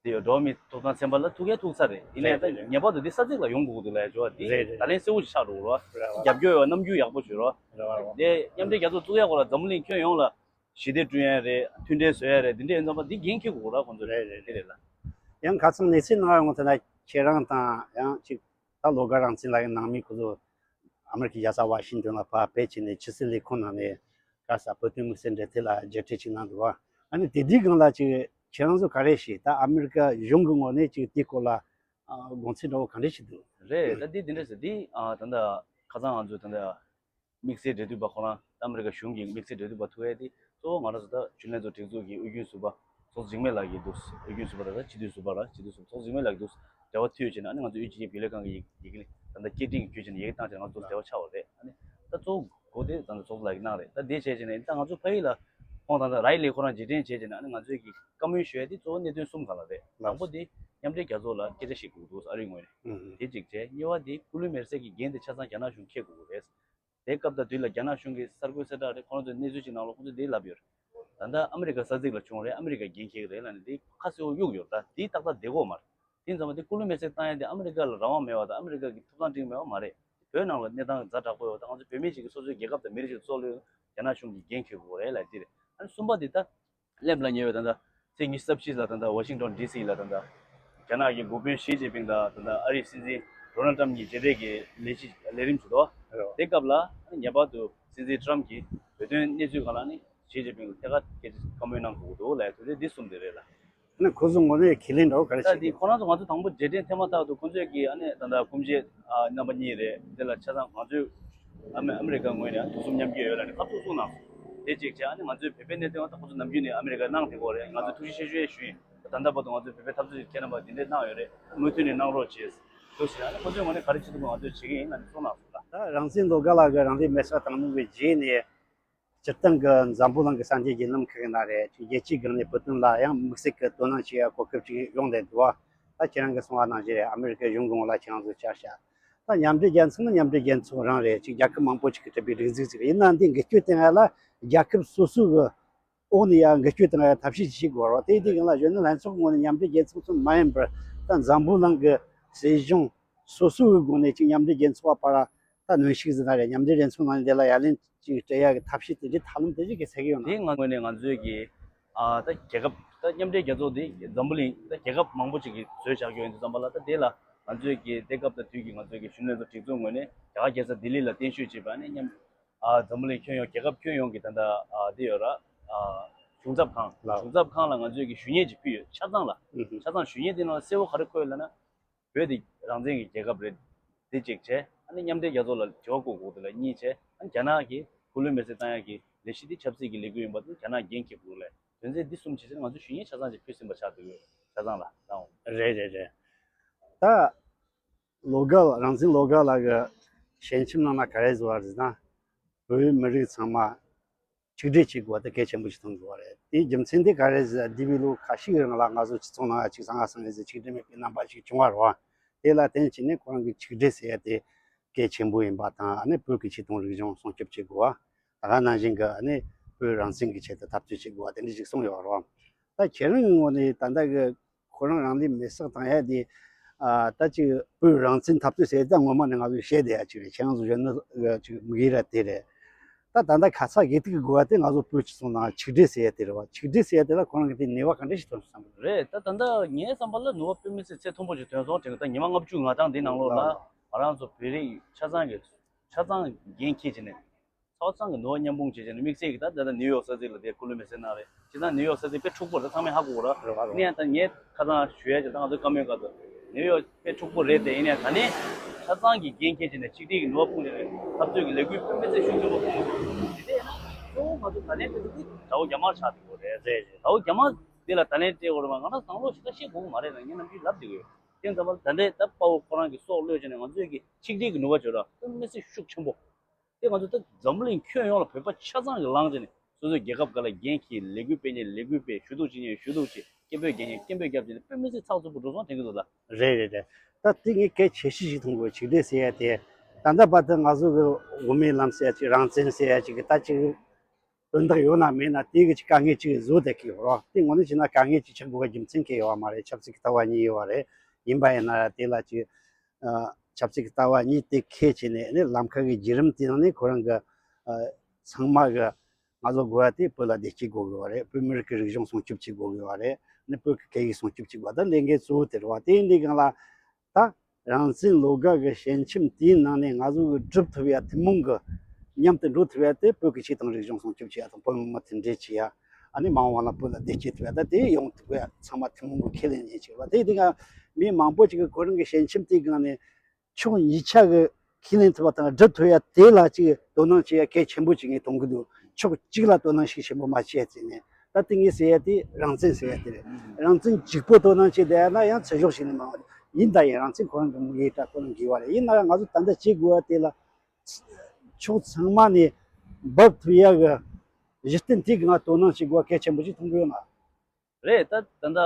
དེ་ཡོད་འགྲོ་བ་མིའི་ཐོབ་ཐང་ཚན་པ་ལ་ཐུག་ཡ་ཐུག་ཚར་རེད། ཡིན་ནའི་ད་ངེས་པར་དུ་འདི་ས་ཚིགས་ལ་ཡོང་དགོས་འདུག་ལ་ཡ་ཅོ་བ་འདི་ད་ལན་གསལ་བོ་ཞིག་ཆགས་འགྲོ་གི་རེད་བ། རྒྱབ་སྐྱོར་ཡོད་བ་རྣམ་འགྱུར་ཡག་པོ་བྱོས་རོགས། དེ་མཉམ་འབྲེལ་རྒྱལ་ཚོགས་བཙུགས་ཡ་སྐོར་ལ་འཛམ་བུ་གླིང་ཁྱོན་ཡོངས་ལ་ཞི་བདེ་བསྐྲུན་ཡ་རེད། མཐུན་འབྲེལ་བཟོ་ཡ་རེད། འདི་འདྲའི་ཡིན་ཙང་པ་འདི་འགན་འཁྱེར་དགོས་ར་ཁོང་ཚོ་རེད་རེད་དེ་རེད་ལ། ཡང་ཁ་སང་གནས་ཚུལ་ནང་ཡོང་ཐལ་ན་ཁྱེད་རང་དང་ཡང་ཅིག་ད་ལོ་འགའ་རང་ཚུན་ལ་ཡང་ནང་མི་ཁོ་ཚོ་ཨ་མི་རི་ཀའི་རྒྱལ་ས་ཝ་ཤིང་ཏོན་ལ་ཕར་ཕེབས་བྱས་ནས་ཕྱི་སྲིད་ལས་ཁུངས་ནང་ནས་ག་ས་བོད་དོན་དམིགས་བསལ་འབྲེལ་མཐུད་ལ་མཇལ་འཕྲད་ཅིག་གནང་འདུག་བ། ཨ་ནི་དེ་དུས་སྒང་ལ་ཅིག་ཁྱེད་རང་ཚོ་ག་རེ་ཞིག་ད་ཨ་མི་རི་ཀ་གཞུང་གི་ངོས་ནས་ཅིག་དེའི་སྐོར་ལ་དགོངས་ཚུལ་འདྲ་བོ་ག་འདྲ་ཞིག་འདུག་རེད། ད་འདི་འདི་འདྲ་ཟེར་འདི་ད་ལྟ་ཁ་སང་ང་ཚོ་ད་ལྟ་དམིགས་བསལ་འབྲེལ་མཐུད་པ་ཁོ་རང་ཨ་མི་རི་ཀ་གཞུང་གི་དམིགས་བསལ་འབྲེལ་མཐུད་པ་ཐུག་ཡས་དེ་གཙོ་བོ་ང་རང་ཚོ་ད་གཞོན་ལྷན་ཚོགས་སྒྲིག་འཛུགས་ཀྱི་དབུས་རྒྱུན་ཟུར་པ་ཚོགས་གཙོ་འཇིགས་མེད་ལགས་ཀྱིས་འདུག་དབུས་རྒྱུན་ཟུར་པ་དང་ད་སྤྱི་འཐུས་ཟུར་པ་ལ་སྤྱི་འཐུས་ཟུར་ཚོགས་གཙོ་འཇིགས་མེད་ལགས་ཀྱིས་འདུག་འབྲེལ་བ་མཐུད་བྱས་ནས་ཨ་ནི་ང་ཚོ་དབུས་སྤྱི་ཁྱབ་རྒྱུན་ལས་ཁང་གི་ཡི་གེ་ལས་ད་ལྟ་སྐད་འཕྲིན་གྱི་བརྒྱུད་བྱས་ནས་ཡི་གེ་བཏང་བྱས་ནས་ང་ཚོ་འབྲེལ་བ་ཆགས་པ་རེད། ཨ་ནི་ད་གཙོ་བོ་སྒོ་དེ་ད་ལྟ་ཚོགས་གཙོ་ལགས་ཀྱིས་གནང་རེད། ད་དེ་བྱས་བྱས་ནས་ད་ང་ཚོ་ཕ་ཡུལ་ལ་ཁོང་ད་ལྟ་ར་ཡི་ལི་ཁོ་རང་རྗེས་དྲན་བྱས་བྱས་ནས་ཨ་ནི་ང་ཚོས་ཀྱི་བཀའ་མོལ་ཞུ་ཡས་དེ་གཙོ་བོ་གནད་དོན་གསུམ་སྒང་ལ་རེད། དང་པོ་དེ་མཉམ་འབྲེལ་རྒྱལ་ཚོགས་ལ་སྐད་ཆ་བཤད་དགོས་འདུག་ཨ་རིའི་ངོས་ནས། དེ་གཅིག་བྱས། གཉིས་པ་དེ་སྐུ་ལུས་མེར་སྲེག་གི་འགན་དེ་ཆ་ཚང་རྒྱ་ནག་གཞུང་འཁྱེར་དགོས་ཀྱི་རེད། དེ་སྐབས་དང་དུས་ལ་རྒྱ་ནག་གཞུང་གི་གསར་འགོད་གསལ་བསྒྲགས་རེད། ཁོང་ཚོས་གནས་ཚུལ་ཅིག་ནང་ལ་ཁོང་ཚོས་འདི་ལབ་ཡོད་རེད། ད་ལྟ་ཨ་མི་རི་ཀ་ས་ཚིགས་ལ་བྱུང་རེད། ཨ་མི་རི་ཀ་འགན་འཁྱེར་གྱི་རེད་ལབ་ནས་འདི་ཁ་གསལ་བོ་གཡུག་ཡོད་རེད། ད་འདི་ཏག་ཏག་བསྡད་ཀྱི་ཡོད་མ་རེད། དེ་ཙམ་པ་དེ་སྐུ་ལུས་མེར་སྲེག་བཏང་ཡ་དེ་ཨ་མི་རི་ཀ་ལ་རང་དབང་མེད་པ་དང་ཨ་མི་རི་ཀ་གི་ཐོབ་ཐང་སྤྲད་ཀྱི་མེད་པ་མ་རེད། བོད་ནང་ལ་གནས་སྟངས་ཛ་དྲག་པོ་ཡོད་པ་དང་ང་ཚོ་བོད་མི་ཞིག་གིས་སོ་སོའི་རྒྱལ་ཁབ་དང་མི་རིགས་ཞིག་གཙོ་ལོས་རྒྱ་ནག་གཞུང་གིས་འགན་འཁྱེར་དགོས་རེད་ལབ་འདི་རེད། ཨ་ནི་གསུམ་པ་དེ་ད་སླེབས་ལ་ཉེ་བའི་ད་ལྟ་ཚེས་ཉི་ཤུ་རྩ་བཞི་ལ་ད་ལྟ་ཝ་ཤིང་ཊོན་ཌི་སི་ལ་ད་ལྟ་རྒྱ་ནག་གི་འགོ་དཔོན་ཞི་ཅིན་ཕིང་དང་ད་ལྟ་ཨ་རིའི་སྲིད་འཛིན་ ཌོ་ནལ་ཌི་ཊམ་གྱི་མཇལ་འཕྲད་ཀྱི་ལས་གཞི་ལས་རིམ་ཞིག་འདུག་རེད། དེ་སྐབས་ལ་ངེས་པར་དུ་སྲིད་འཛིན་ཊམ་གྱིས་བོད་དོན་གནས་ཚུལ་སྒང་ལ་ནི་ཞི་ཅིན་ཕིང་ལ་ཐད་ཀར་སྐད་ཆ་བཀའ་མོལ་གནང་དགོས་ཀྱི་འདུག་ལབ་དུས་ཚོད་འདི་གསུམ་དེ་རེད་ལ། ཨ་ནི་ཁོ་ཚོ་ངོས་ནས་ཁས་ལེན་འདྲ་བོ་ག་རེ་ད་བྱེད་དེ་ཀྱི། ཁོ་རང་ཚོ་ང་ཚོ་དང་པོ་རྗེས་དྲན་ཐེངས་མ་ཐག་ཏུ་ཁོ་ཚོས་ཀྱིས་ཨ་ནི་ད་ལྟ་སྐུ་མཆེད་ཨ་རྣམ་པ་གཉིས་རེད། དེ་ལ་ཆ་ཚང་ང་ཚོས་ཨ་མེ་ཨ་མི་རི་ཀ་ངོས་ནས་ཐུགས་སེམས་མཉམ་སྐྱེད་ཡོད་ལབ་ནས་ཁ་ཐུག་གསུངས་གནང་སོང་། དེ་གཅིག་བྱས། ཨ་ནི་ང་ཚོའི་བོད་པའི་གནད་དོན་ད་ཁོ་ཚོ་ནམ་རྒྱུན་ནས་ཨ་མི་རི་ཀར་གནང་བསྡད་ཀྱི་ཡོད་རེད། ང་ཚོས་ཐུགས་རྗེ་ཆེ་ཞུ་ཡས་ཞུ་ཡིན། ད་ལྟ་བར་དུ་ང་ཚོའི་བོད་པའི་འཐབ་རྩོད་ཁྱེད་རྣམ་པ་འདི་འདྲས་གནང་ཡོད་རེད། མུ་མཐུད་ནས་གནང་རོགས་བྱེད། འདུག་ཟེར། ཨ་ནི་ཁོ་ཚོས་ངོས་ནས་ག་རེ་བྱེད་ཐུབ་པ་ང་ཚོས་བྱེད་ཀྱི་ཡིན་ལབ་ནས་གསུངས་གནང་སོང་ད། ད་རང་བཙན་བློ་དགའ་ལགས་ཀྱིས་རང་ལུས་མེར་སྲེག་བཏང་གནང་བའི་རྗེས་ནས། སྤྱིར་བཏང་གི་འཛམ་བུ་གླིང་གི་གསར་འགྱུར་བརྒྱུད་ལམ་ཁག་གི་ནང་རེད། ཅིག་རྒྱལ་སྤྱིའི་སྒང་ནས་བོད་དོན་ལ་ཡང་དམིགས་བསལ་གྱི་དོ་སྣང་བྱེད་ཡ་གོ་སྐབས་ཅིག་ཡོང་བསྡད་འདུག་བ། ད་ཁྱེད་རང་གིས་གསུངས་པ་ནང་བཞིན་རེད། ཨ་མི་རི་ཀའི་གཞུང་གི་ངོས་ལ་ཁྱེད་རང་ཚོ་བཅར་ཤག་ད་མཉམ་འབྲེལ་རྒྱལ་ཚོགས་ནི་མཉམ་འབྲེལ་རྒྱལ་ཚོགས་རང་རེད། ཅིག་རྒྱལ་ཁབ་མང་པོ་ཅིག་གིས་གྲུབ་པའི་སྒྲིག་འཛུགས་ཅིག་རེད། ཡིན་ན་འདི་འགུལ་སྐྱོད་གཏོང་ཡ་ལ་རྒྱལ་ཁབ་སོ་སོ་གི་འོག་ནས་ཡང་འགུལ་སྐྱོད་གཏོང་ཡ་ཐབས་ཤེས་ཅིག་བྱེད་དགོས་རེད་བ། དེ་དེ་གང་ལ་གཞོན་ནུ་ལྷན་ཚོགས་ངོས་ནས་མཉམ་འབྲེལ་རྒྱལ་ཚོགས་ཙམ་མ་ཡིན་པར་ད་འཛམ་བུ་གླིང་གི་སྲིད་གཞུང་སོ་སོ་གི་སྒོ་ནས་ཅིག་མཉམ་འབྲེལ་རྒྱལ་ཚོགས་བར་ད་གནོན་ཤུགས་ཟེར་ན་རེད། མཉམ་འབྲེལ་རྒྱལ་ཚོགས་ནང་ནས་དེ་ལ་ཡ་ལན་ཅིག་སྤྲད་ཡ་གི་ཐབས་ཤེས་དེ་འདྲའི་ཐབས་ལམ་དེ་ཅིག་གི་སེལ་གི་ཡོད་ན། དེ་ང་ངོས་ནས་ང་ཚོའི་གི་ཨ་ད་རྒྱལ་ཁབ་ད་མཉམ་འབྲེལ་རྒྱལ་ཚོགས་དེ་འཛམ་བུ་གླིང་ད་རྒྱལ་ཁབ་མང་པོ་ཅིག་གིས་བཟོས་བཞག་ཡོད་དུས་ཙམ་པ་ལ། ད་དེ་ལ་ང་ཚོའི་གི་དེ་སྐབས་དང་དུས་ཀྱི་ང་ཚོའི་གི་གཞོན་ནུ་ལྷན་ཚོགས་སྒྲིག་འཛུགས་ངོས་ནས་རྒྱ་གར་རྒྱལ་ས་ལྡི་ལི་ལ་རྟེན་གཞི་བྱས་པ་ནས་མཉམ་ཨ་འཛམ་བུ་གླིང་ཁྱོན་ཡོངས་རྒྱལ་ཁབ་ཁྱོན་ཡོངས་ཀྱི་ད་ལྟ་ཨ་དེ་ཡོད་ར། ཨ་གཞུང་ཚབ་ཁང་། ལགས། གཞུང་ཚབ་ཁང་ལ་ང་ཚོས་ཀྱི་ཞུ་སྙན་ཅིག་ཕུལ་ཡོད། ཆ་ཚང་ལ། ཨུ་ཧུ། ཆ་ཚང་ཞུ་སྙན་དེ་ནང་གསལ་བོ་ག་རེ་འཁོད་ཡོད་ལབ་ན། བོད་དེ་རང་བཙན་གྱི་རྒྱལ་ཁབ་རེད། དེ་གཅིག་བྱས། ཨ་ནི་མཉམ་འབྲེལ་རྒྱལ་ཚོགས་ལ་དྲི་བ་བཀོད་དགོས་དེ་ལ་གཉིས་བྱས། ཨ་ནི་རྒྱ་ནག་གིས་སྐུ་ལུས་མེར་སྲེག་བཏང་ཡག་གི་ལས་གཞི་དེ་ཆབ་སྲིད་ཀྱི་ལས་འགུལ་ཡིན་པ་དེ་རྒྱ་ནག་འགན་འཁྱེར་དགོས་ལས། དོན་ཚན་འདི་གསུམ་བྱས་ཚེ་ང་ཚོས་ཞུ་སྙན་ཆ་ཚང་ཅིག་ཕུལ་ཟིན་པ་ཆགས་འདུག་ཆ་ཚང་ལ་གནང་། རེད་རེད་རེད། ད་བློ་དགའ་རང་བཙན་བློ་དགའ་ལགས་ཀྱི་ཞལ་ཆེམས་ནང་ལ་ག་རེ་བཟོ་བ་རེད་ཟེར་ན། བོད་མི་རིགས་ཚང་མ་ཆིག་སྒྲིལ་བྱེད་དགོས་པ་དེ་གལ་ཆེན་པོ་ཞིག་མཐོང་དགོས་པ་རེད། དེའི་རྒྱུ་མཚན་དེ་ག་རེ་ཟེར། འདས་པའི་ལོ་ཁ་ཤས་ཀྱི་རིང་ལ་ང་ཚོ་སྤྱི་ཚོགས་ནང་ཅིག་གསང་སྔགས་སངས་རྒྱས་ཟེར་ཆིག་སྒྲིལ་མེད་པའི་རྣམ་པ་ཞིག་བྱུང་བ་རེད་བ། དེ་ལ་བརྟེན་བྱས་ནས་ཁོ་རང་གིས་ཆིག་སྒྲིལ་ཟེར་ཡ་དེ་གལ་ཆེན་པོ་ཡིན་པ་དང་། ཨ་ནི་བོད་ཀྱི་ཆོས་དང་རིག་གཞུང་སྲུང་སྐྱོབ་བྱེད་དགོས་པ། ད་ག་ནང་བཞིན་གྱི་ཨ་ནི་བོད་རང་བཙན་གྱི་ཆེད་དུ་འཐབ་རྩོད་བྱེད་དགོས་པ་དེ་འདྲ་ཞིག་གསུངས་ཡོད་རེད་བ། ད་ཁྱེད་རང་གི་ངོས་ནས་ད་ལྟ་གི་ཁོ་རང་རང་ལུས་མེར་སྲེག་བཏང་ཡ་དེ། ཨ་ད་ཅིག་བོད་རང་བཙན་འཐབ་རྩོད་ཟེར་ད་ངོ་མ་ནས་ང་ཚོས་བཤད་བསྡད་ཡ་ཅིག་རེད། ཁྱེད་རང་ཚོ་གཞོན་ནུ་ཅིག་དམིགས་ཡུལ་ར་དེ་རེད། ད་ད་ལྟ་ཁ་ཚ་དགོས་གཏུག་གི་དགོས་པ་དེ་ང་ཚོ་བོད་སྤྱི་ཚོགས་ནང་ཆིག་སྒྲིལ་ཟེར་ཡ་དེ་རེད་བ། ཆིག་སྒྲིལ་ཟེར་ཡ་དེ་ལ་ཁོ་རང་གི་དེ་ནུས་པ་ག་འདྲ་ཞིག་ཐོན་སོང་བསམ་གི་རེད། ད་ད་ལྟ་ངའི་བསམ་པ་ལ་ནུས་པ་དཔེ་མི་སྲིད་ཚད་མཐོན་པོ་ཞིག་ཐོན་སོང་དྲན་གི། ད་ཉི་མ་ལྔ་བཅུ་ང་གྲངས་འདི་ནང་ལོགས་ལ་ང་རང་ཚོ་བོད་རིགས་ཆ་ཚང་གི་ཆ་ཚང་འགན་འཁྱེར་བྱས་ནས། ཆ་ཚང་གི་ནུས་པ་མཉམ་སྤུངས་བྱས་བྱས་ནས། དམིགས་བསལ་གྱི་ད་ད་ལྟ་ནིའུ་ཡོག་ས་ཚིགས་ལ་དེ་སྐུ་ལུས་མེར་སྲེག་གནང་རེད། སྤྱིར་བཏང་ནིའུ་ཡོག་ས་ཚིགས་དཔེ་འཁྲུག་པོ་རེད། ད་ཚང་མས་ཧ་གོ་གོ་ར། རེད་བ་རེད་བ། ཡིན་ནའང་ད་ངས་ཁ་སང་ཞུ་ཡ་ཅིག་ད་ང་ཚོའི་བཀའ་མོལ་སྐབས་སུ་ནིའུ་ཡོག་དཔེ་འཁྲུག་པོ་རེད་དེ། ཡིན་ནའང་ད་ནས་ཆ་ཚང་གི་འགན་འཁྱེར་བྱས་ནས་ཆིག་སྒྲིལ་གྱི་ནུས་པ་སྤུངས་བྱས་ནས་འཐབ་རྩོད་ཀྱི་ལས་འགུལ་དཔེ་མི་སྲིད་ཤུགས་ཆེན་པོ་སྤུངས་འདུག་དེ་ལྟས་ན་གཙོ་བོ་ང་ཚོ་ད་ལན་སྤྲད་ས་དེ་དགྲ་བོ་རྒྱ་དམར་ཆགས་བསྡད་ཡོད་རེད། རེད་རེད། དགྲ་བོ་རྒྱ་དམར་དེ་ལ་ད་ལན་སྤྲད་དགོས་རེད་བ། ང་རང་བཟང་ལོག་ཞེ་དྲག་བཤད་དགོས་ཀྱི་མ་རེད་ལ། ངས་ནམ་རྒྱུན་ལབ་བསྡད་ཀྱི་ཡོད། དེ་ཙམ་པ་ལ་ད་ལྟའི་ད་དཔའ་བོ་ཁོ་རང་གི་སྲོག་བློས་བྱས་ནས་ང་ཚོས་ཀྱི་ཆིག་སྒྲིལ་གྱི་ནུས་པ་བརྗོད་ར་དཔེ་མི་སྲིད་ཤུགས་ཆེན་པོ། དེ་ང་ཚོ་ད་འཛམ་བུ་གླིང་ཁྱོན་ཡོངས་ལ་བོད་པ་ཆ་ཚང་གིས་ལངས་བྱས་ནས་སོ་སོའི་རྒྱལ་ཁབ་སྒང་ལ་འགན་འཁྱེར། ལས་འགུལ་སྤེལ་མཁན་ལས་འགུལ་སྤེལ། ཞུ་གཏུག་བྱེད་མཁན་ཞུ་གཏུག་བྱེད། སྐད་འབོད་རྒྱག་མཁན་སྐད་འབོད་རྒྱབ་བྱས་ནས་དཔེ་མི་སྲིད་ཚགས་ཚུད་པོ་འགྲོ་སོང་དྲན་གྱི་འདུག་ད། རེད་རེད་རེད། ད་དེ་ངས་གལ་ཆེ་ཤོས་ཤིག་མཐོང་གི་ཡོད། ཆིག་སྒྲིལ་ཟེར་ཡ་དེ། ད་ལྟ་བར་དུ་ང་ཚོ་གི་དབུ་མའི་ལམ་ཟེར་ཡ་ཅིག་གི་རང་བཙན་ཟེར་ཡ་ཅིག་གི་ད་ཅིག་དོན་དག་ཡོད་ན་མེད་ན་དེ་གི་ཅིག་དཀའ་ངལ་ཅིག་བཟོ་བསྡད་ཀྱི་ཡོད་རེད། དེ་དངོས་གནས་བྱས་ན་དཀའ་ངལ་ཅིག་ཆགས་དགོས་པའི་རྒྱུ་མཚན་གང་ཡང་ཡོད་མ་རེད། ཆབ་སྲིད་ཀྱི་ལྟ་བ་གཉིས་ཡོད་པ་རེད། ཡིན་པ་ཡིན་ན་དེ་ལ་ཅིག་ཨ་ཆབ་སྲིད་ཀྱི་ལྟ་བ་གཉིས་དེ་ཁས་བྱས་ནས་ནི་ལམ་ཁ་གི་བརྒྱུད་རིམ་དེ་ནང་ནས་ཁོ་རང་གི་ཨ་ཚང་མ་གི་ང་ཚོ་དགོས་པ་དེ་བོད་ལ་བདེ་སྐྱིད་དགོས་དགོས་པ་རེད། བོད་མི་རིགས་ཀྱི་རིག་གཞུང་སྲུང་སྐྱོབ་བྱེད་དགོས་དགོས་པ་རེད། ནི་བོད་ཀྱི་སྐད་ཡིག་སྲུང་སྐྱོབ་བྱེད་དགོས་པ་ད་ལས་འགན་གཙོ་བོ་དེ་རེད་བ། དེ་ཡིན་དུས་སྒང་ལ། ད་རང་བཙན་བློ་དགའ་གི་ཞལ་ཆེམས་དེའི་ནང་ནས་ང་ཚོ་གི་སྒྲུབ་ཐུབ་ཡ་ཐུན་མོང་གི་མཉམ་དུ་འགྲོ་ཐུབ་ཡ་དེ་བོད་ཀྱི་ཆོས་དང་རིག་གཞུང་སྲུང་སྐྱོབ་བྱེད་ཡ་དང་། བོད་མི་མང་མཐུན་སྒྲིལ་བྱེད་ཡ། ཨ་ནི་མ་འོངས་པ་ལ་བོད་ལ་བདེ་སྐྱིད་ཐོབ་ཡ། ད་དེ་ཡོང་ཐུབ་ཡ་ཚང་མ་ཐུན་མོང་གི་ཁས་ལེན་ཡིན་ཆེ་བ། དེ་དེ་ག་མི་མང་པོ་ཅིག་གི་ཁོ་རང་གི་ཞལ་ཆེམས་དེའི་སྒང་ནས་ཕྱོགས་གཉིས་ཆ་གི་ཁས་ལེན་ཐུབ་པ་དང་སྒྲུབ་ཐུབ་ཡ་དེ་ལ་ཅིག་དོ་སྣང་བྱེད་ཡ་གལ་ཆེན་པོ་ཅིག་ངས་མཐོང་གི་འདུག་ཕྱོགས་གཅིག་ལ་དོ་སྣང་ཤུགས་ཆེན་པོ་མ་བྱས་ཟེར་ནས། ད་དེ་ངས་ཟེར་ཡ་དེ་རང་བཙན་ཟེར་ཡ་དེ་རེད། རང་བཙན་གཅིག་པོ་དོ་སྣང་བྱས་བསྡད་ཡ་ན་ཡང་ཚེ་ཞོག་ཞིག་ནས་མ་ཡིན། ད་ཡིན་རང་བཙན་ཁོ་རང་གི་དམིགས་ཡུལ་ད་ཁོ་རང་དགོས་པ་རེད། ཡིན་ན་ཡང་ང་ཚོ་ད་ལྟ་བྱེད་དགོས་པ་དེ་ལ་ཕྱོགས་ཚང་མ་ནས་འབབ་ཐུབ་ཡ་གི་གཞི་རྟེན་དེ་གི་ང་དོ་སྣང་བྱེད་དགོས་པ་གལ་ཆེན་པོ་ཞིག་མཐོང་གི་ཡོད་ན། རེད། ད་ད་ལྟ་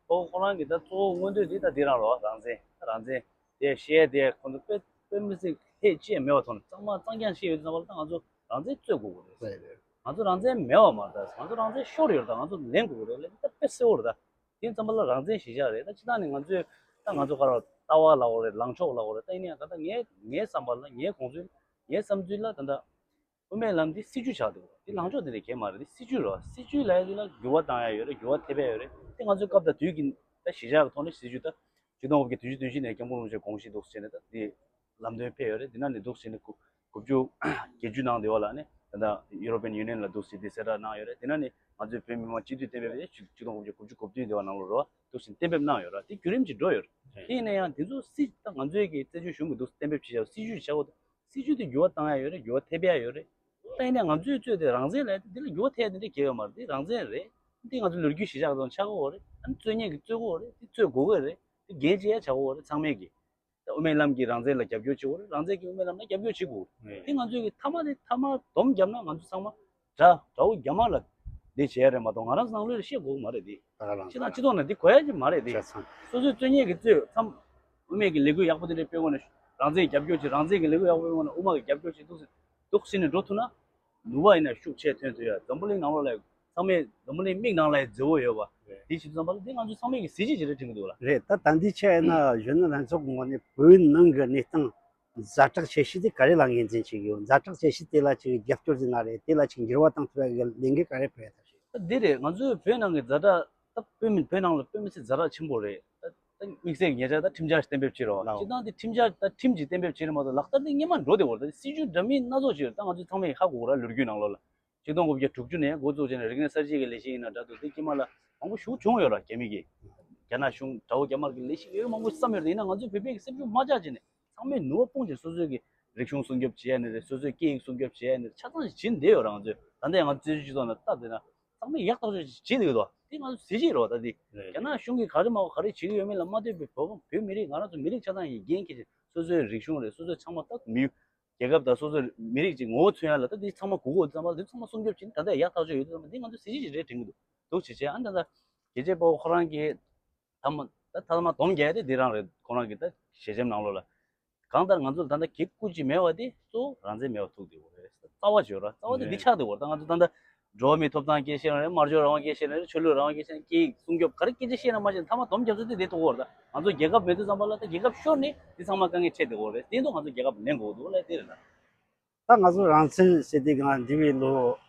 ཁོ་ཁོ་རང་གི་ད་གཙོ་བོ་མངོན་འདོད་དེ་ད་དེ་རང་རེད་བ། རང་བཙན་རང་བཙན་དེ་བཤད་དེ་ཁོ་ཚོ་དཔེ་དཔེ་མི་སྲིད་ལྷད་ཅི་ཡང་མེད་པ་ཐོག་ནས་གཙང་མ་གཙང་རྐྱང་བཤད་ཡོད་དུས་ཙམ་པ་ལ། ད་ང་ཚོ་རང་བཙན་རྩོད་དགོས་ཀྱི་རེད། རེད་རེད། ང་ཚོ་རང་བཙན་མེད་པ་མ་རེད། ད་ང་ཚོ་རང་བཙན་ཤོར་ཡོད་རེད། ད་ང་ཚོ་ལེན་དགོས་ཀྱི་རེད་ལབ་ད་དཔེ་གསལ་བོ་རེད། ད་དེ་ཙམ་པ་ལ་རང་བཙན་གཞིར་བཞག་རེད། ད་སྤྱིར་བཏང་ནས་ང་ཚོས་ད་ང་ཚོ་ག་རེ་ལྟ་བ་ལབ་དགོས་རེད། ལངས་ཕྱོགས་ལབ་དགོས་རེད། ད་ཡིན་ན་ཡང་ད་ལྟ་ངའི་ངའི་བསམ་པ་ལ་ངའི་དགོངས་ཚུལ་ངའི་བསམ་ཚུལ་ལ་ད་ལྟ། དབུ་མའི་ལམ་འདི་སྲིད་ཇུས་ཆགས་འདུག་འདི་ལངས་ཕྱོགས་འདི་ལས་གལ་མ་རེད། འདི་སྲིད་ཇུས་རེད་བ། སྲིད་ཇུས་ལབ་ཡ་འདི་ལ་འགྱུར་བ་བཏང་ཡ་ཡོད་རེད། འགྱུར་བ་ཐེབས་ཡ་ཡོད་རེད། དེ་ང་ཚོའི་སྐབས་དང་དུས་ཀྱི་ད་གཞིར་བཞག་གི་ཐོག་ནས་སྲིད་ཇུས་ད་ ཆིག་སྟོང་དགུ་བརྒྱ་བདུན་ཅུ་དོན་བཞི་ནས་སྐྱབས་མགོན་རིན་པོ་ཆེ་དགོངས་གཞི་འདུག་སེ་བྱས་ནས་ད་དེ་ལམ་སྟོན་ཕེབས་ཡོད་རེད། དེ་ནང་ནས་འདུག་སེ་བྱས་ནས་དགུ་དགུ་བཅུ་བརྒྱད་ཅུ་ནང་དེ་བ་ལ་ནི་ད་ལྟ་ཡུ་རོ་པན་ཡུ་ནི་ཡན་ལ་འདུག་སེ་དེ་གསལ་བསྒྲགས་གནང་ཡོད་རེད། དེ་ནང་ནས་ང་ཚོའི་བོད་མི་མང་སྤྱི་འཐུས་གཏན་འབེབས་ཆིག་སྟོང་དགུ་བརྒྱ་དགུ་བཅུ་གོ་བདུན་དེ་བ་ནང་ལོགས་རོ་འདུག་སེ་གཏན་འབེབས་གནང་ཡོད་རེད། དེ་བརྒྱུད་རིམ་གྱིས་འགྲོ་ཡོད་རེད། དེ་ཡིན་ན་ཡང་དེ་ཚོ་སྲིད་ད་ང་ཚོའི་གི་བཙན་བྱོལ་གཞུང་གི་འདུག་གཏན་འབེབས་བྱེད་བྱ་སྲིད་ཇུས་བྱ་དགོས། སྲིད་ཇུས་དེ་འགྱུར་བ་བཏང་ཡ་ཡོད་རེད། འགྱུར་བ་ཐེབས་ཡ་ཡོད་རེད། ད་ཡིན་ནའི་ང་ཚོས་རྩོད་དེ་རང་བཙན་ལས་འདི་ལ་འགྱུར་བ་ཐེབས་དེ་འདྲ་གལ་ཡོད་མ་རེད། འདི་རང་བཙན་རེད། འདི་ང་ཚོ་ལོ་རྒྱུས་གཞི་བཞག་དང་ཆགས་ཀྱི་ཡོད་རེད། ཨ་ནི་རྩོད་མཁན་གྱིས་རྩོད་ཀྱི་ཡོད་རེད། འདི་རྩོད་དགོས་ཀྱི་རེད། འདི་འགན་བཅས་ཡ་བྱ་དགོས་རེད། ཚང་མས་ཀྱིས་ད་དབུ་མའི་ལམ་གྱི་རང་བཙན་ལ་རྒྱབ་སྐྱོར་བྱེད་དགོས་རེད། རང་བཙན་གྱི་དབུ་མའི་ལམ་ལ་རྒྱབ་སྐྱོར་བྱེད་དགོས་རེད། འདི་ང་ཚོས་ཀྱི་མཐའ་མ་ནི་མཐའ་མ་སྡོམ་བརྒྱབ་ན་ང་ཚོ་ཚང་མ་དགྲ་དགྲ་བོ་རྒྱ་དམར་ལ་འདི་བྱས་རེད་མ་གཏོགས་ང་རང་ཚོ་ནང་ལོགས་ལ་བཤད་དགོས་ཀྱི་མ་རེད། འདི་ད་ག་རང་སྤྱི་དང་སྤྱི་ཚོགས་ནང་འདི་གོ་ཡ་ཅིག་མ་རེད། འདི་བྱས་ཙང་སོ་སོའི་རྩོད་མཁན་གྱིས་རྩོད་མཚམས་དབུ་མའི་གི་ལས་འགུལ་ཡག་པོ་དེ་འདྲ་སྤེལ་དགོས་ན་རང་བཙན་རྒྱབ་སྐྱོར་བྱེད། རང་བཙན་གྱི་ལས་འགུལ་ཡག་པོ་སྤེལ་དགོས་ན་དབུ་མ་གི་རྒྱབ་སྐྱོར་བྱེད་འདུག་ཟེར། འདུག་ཟེར་ནས་འགྲོ་ཐུབ་ན། ནུས་པ་ཡིན་ན་ཤུགས་ཆེ་ཐོན་ཐུབ་ཡ། འཛམ་བུ་གླིང་ནང་ལོགས་ལ་ཚང་མས་འཛམ་བུ་གླིང་མིག་ནང་ལ་ཡ་མཛེས་པོ་ཡོད་པ། རེད། དེ་བྱེད་དུས་ཙམ་པ་ལ་དེ་ང་ཚོ་ཚང་མས་ཀྱི་གཟི་བརྗིད་ཅིག་རེད་དྲན་གྱི་འདུག་ལ། རེད། ད་ད་འདི་ཆ་ཡིན་ན་གཞོན་ནུ་ལྷན་ཚོགས་ཀྱི་ངོས་ནས་བོད་ནང་གི་གནས་སྟངས་ཛ་དྲག་ཆེ་ཤོས་དེ་ག་རེ་ལ་ངོས་འཛིན་བྱེད་ཀྱི་ཡོད། ཛ་དྲག་ཆེ་ཤོས་དེ་ལ་ཅིག་རྒྱབ་སྐྱོར་ཟེར་ན་རེད། དེ་ལ་ཅིག་འགྱུར་བ་བཏང་ཐུབ་ཡ་གི་ལས་འགུལ་ག་རེ་སྤེལ་ཡ་ཐབས་ཤེས། ད་འདི་རེད། ང་ཚོའི་བོད་ནང་གི་ཛ་དྲག་ད་བོད་མི་བོད་ནང་ལ་བོད་མི་སེར་ཛ་དྲག་ཆེན་པོ་རེད། ད་ད་དམིགས་བསལ་གྱི་ཉེ་ཆར་ད་ཁྲིམས་འཆར་ཞིག་གཏན་འབེབས་བྱས་རེད་བ། ལའོ། སྤྱིར་བཏང་དེ་ཁྲིམས་འཆར་ད་ཁྲིམས་ཀྱིས་གཏན་འབེབས་བྱས་རེད་མ་གཏོགས་ལག་བསྟར་དེ་སྔོན་མ་འགྲོ་བསྡད་ཡོད་རེད། ད་སྲིད་ཇུས་འདྲ་མིན་སྣ་ཚོགས་ཅིག་ཡོད་རེད། ད་ང་ཚོ་ཚང་མས་ཧ་གོ་གི་རེད། ལོ་རྒྱུས་ནང་ལོགས་ལ་ཆིག་སྟོང་དགུ་བརྒྱ་དྲུག་ཅུ་ནས་འགོ་བཙུགས་བྱས་ནས་རིག་གནས་གསར་བརྗེ་གི་ལས་གཞི་ཡིན་ན་འདྲ་འདུག་དེ་དཀྱིལ་མ་ལ་མང་པོ་ཞེ་པོ་བྱུང་ཡོད་རེད། རྒྱ་མི་གིས་རྒྱ་ནག་གཞུང་དགྲ་བོ་རྒྱ་དམར་གི་ལས་གཞི་ཡོད་མང་པོ་བསམ་ཡོད་རེད། ཡིན་ན་ང་ཚོའི་བོད་པའི་སེམས་ཤུགས་མ་ཆག་བྱས་ནས་ཚང་མས་ནུས་པ་སྤུངས་བྱས་སོ་སོའི་གི་རིག་གཞུང་སྲུང་སྐྱོབ་བྱེད་ཡ་ནི་རེད། སོ་སོའི་སྐད་ཡིག་སྲུང་སྐྱོབ་བྱེད་ཡ་ནི་རེད། ཆ་ཚང་ཞིག་བྱེད་བསྡད་ཡོད་རེད། ང་ཚོས་ད་ལྟ་ཡང་ང་ཚོའི་སྤྱི་ཚོགས་ནང་ལྟ་བསྡད་ན་ཚང་མས་ཡག་ཐག་ཆོད་ཅིག་བྱེད་བསྡད་ཡོད་དོ། དེ་ང་ཚོ་གཟི་བརྗིད་རེད་བ། ད་དེ་རེད། རྒྱ་ནག་གཞུང་གིས་ག་རེ་མ་ག་རེ་བྱེད་ཀྱི་ཡོད་མེད་ལ་མ་ལྟོས་པའི་བོད་བོད་མི་རིགས་ང་རང་ཚོ་མི་རིགས་ཆ་ཚང་ཡིན་འགན་འཁྱེར་བྱས་སོ་སོའི་རིག་གཞུང་རེད། སོ་སོའི་ཚང་མ་ད་མི་རྒྱལ་ཁབ་དང་སོ་སོའི་མི་རིགས་ཀྱི་ངོ་བོ་མཚོན་ཡ་ལ་ད་དེ་ཚང་མ་གོ་གོ་ཚང་མ་དེ་ཚང་མ་སྲུང་སྐྱོབ་བྱེད་ད་ལྟ་ཡག་ཐག་ཆོད་ཡོད་དུས་ཚང་མ་དེ་ང་ཚོ་གཟི་བརྗིད་ཅིག་རེད་དྲན་གྱི་འདུག་འདུག་བྱེད་བྱས་ཨ་ད་ད་རྒྱལ་གཅེས་དཔའ་བོ་ཁོ་རང་གིས་ཐ་མ་ད་ཐ་མ་སྡོམ་རྒྱག་ཡ་དེ་འདི་རང་རེད། ཁོ་རང་གིས་ད་ཞལ་ཆེམས་ནང་ལོགས་ལ། གང་ལྟར་ང་ཚོ་ལ་ད་ལྟ་གེགས་ཁུལ་ཅིག་མེད་པ་དེ་གཙོ་བོ་རང་བཙན་མེད་པ་ཐུག་བསྡད་ཡོད་རེད། རྩ་བ་ཅིག་ཡོད་ར། རྩ་བ་དེ་འདི་ཆགས་བསྡད་ཡོད་རེད། ད་ང་ཚོ་ད་ལྟ་འགྲོ་བ་མིའི་ཐོབ་ཐང་སྐད་བཤད་ན་རེད། སྨྲ་བརྗོད་རང་དབང་སྐད་བཤད་ན་རེད། ཆོས་ལུགས་རང་དབང་སྐད་བཤད་ན་སྐད་ཡིག་སྲུང་སྐྱོབ་ག་རེ་སྐད་ཆ་བཤད་ན་མ་བཤད་ན་མཐའ་མ་སྡོམ་རྒྱབ་ས་དེ་འདི་ཐུག་གི་ཡོད་རེད། ད་ང་ཚོ་རྒྱལ་ཁབ་མེད་དུས་ཙམ་པ་ལ་ད་རྒྱལ་ཁབ་ཤོར་ནས་འདི་ཚང་མ་དཀའ་ངལ་འཕྲད་བསྡད་ཡོད་རེད། དེ་ཚོ་ང་ཚོ་རྒྱལ་ཁབ་ལེན་དགོས་འདུག་ལ་དེ་རེད་ལ། ད་ང་ཚོ་རང་བཙན་ཟེར་དུས་སྒང་འདས་པའི་ལོ་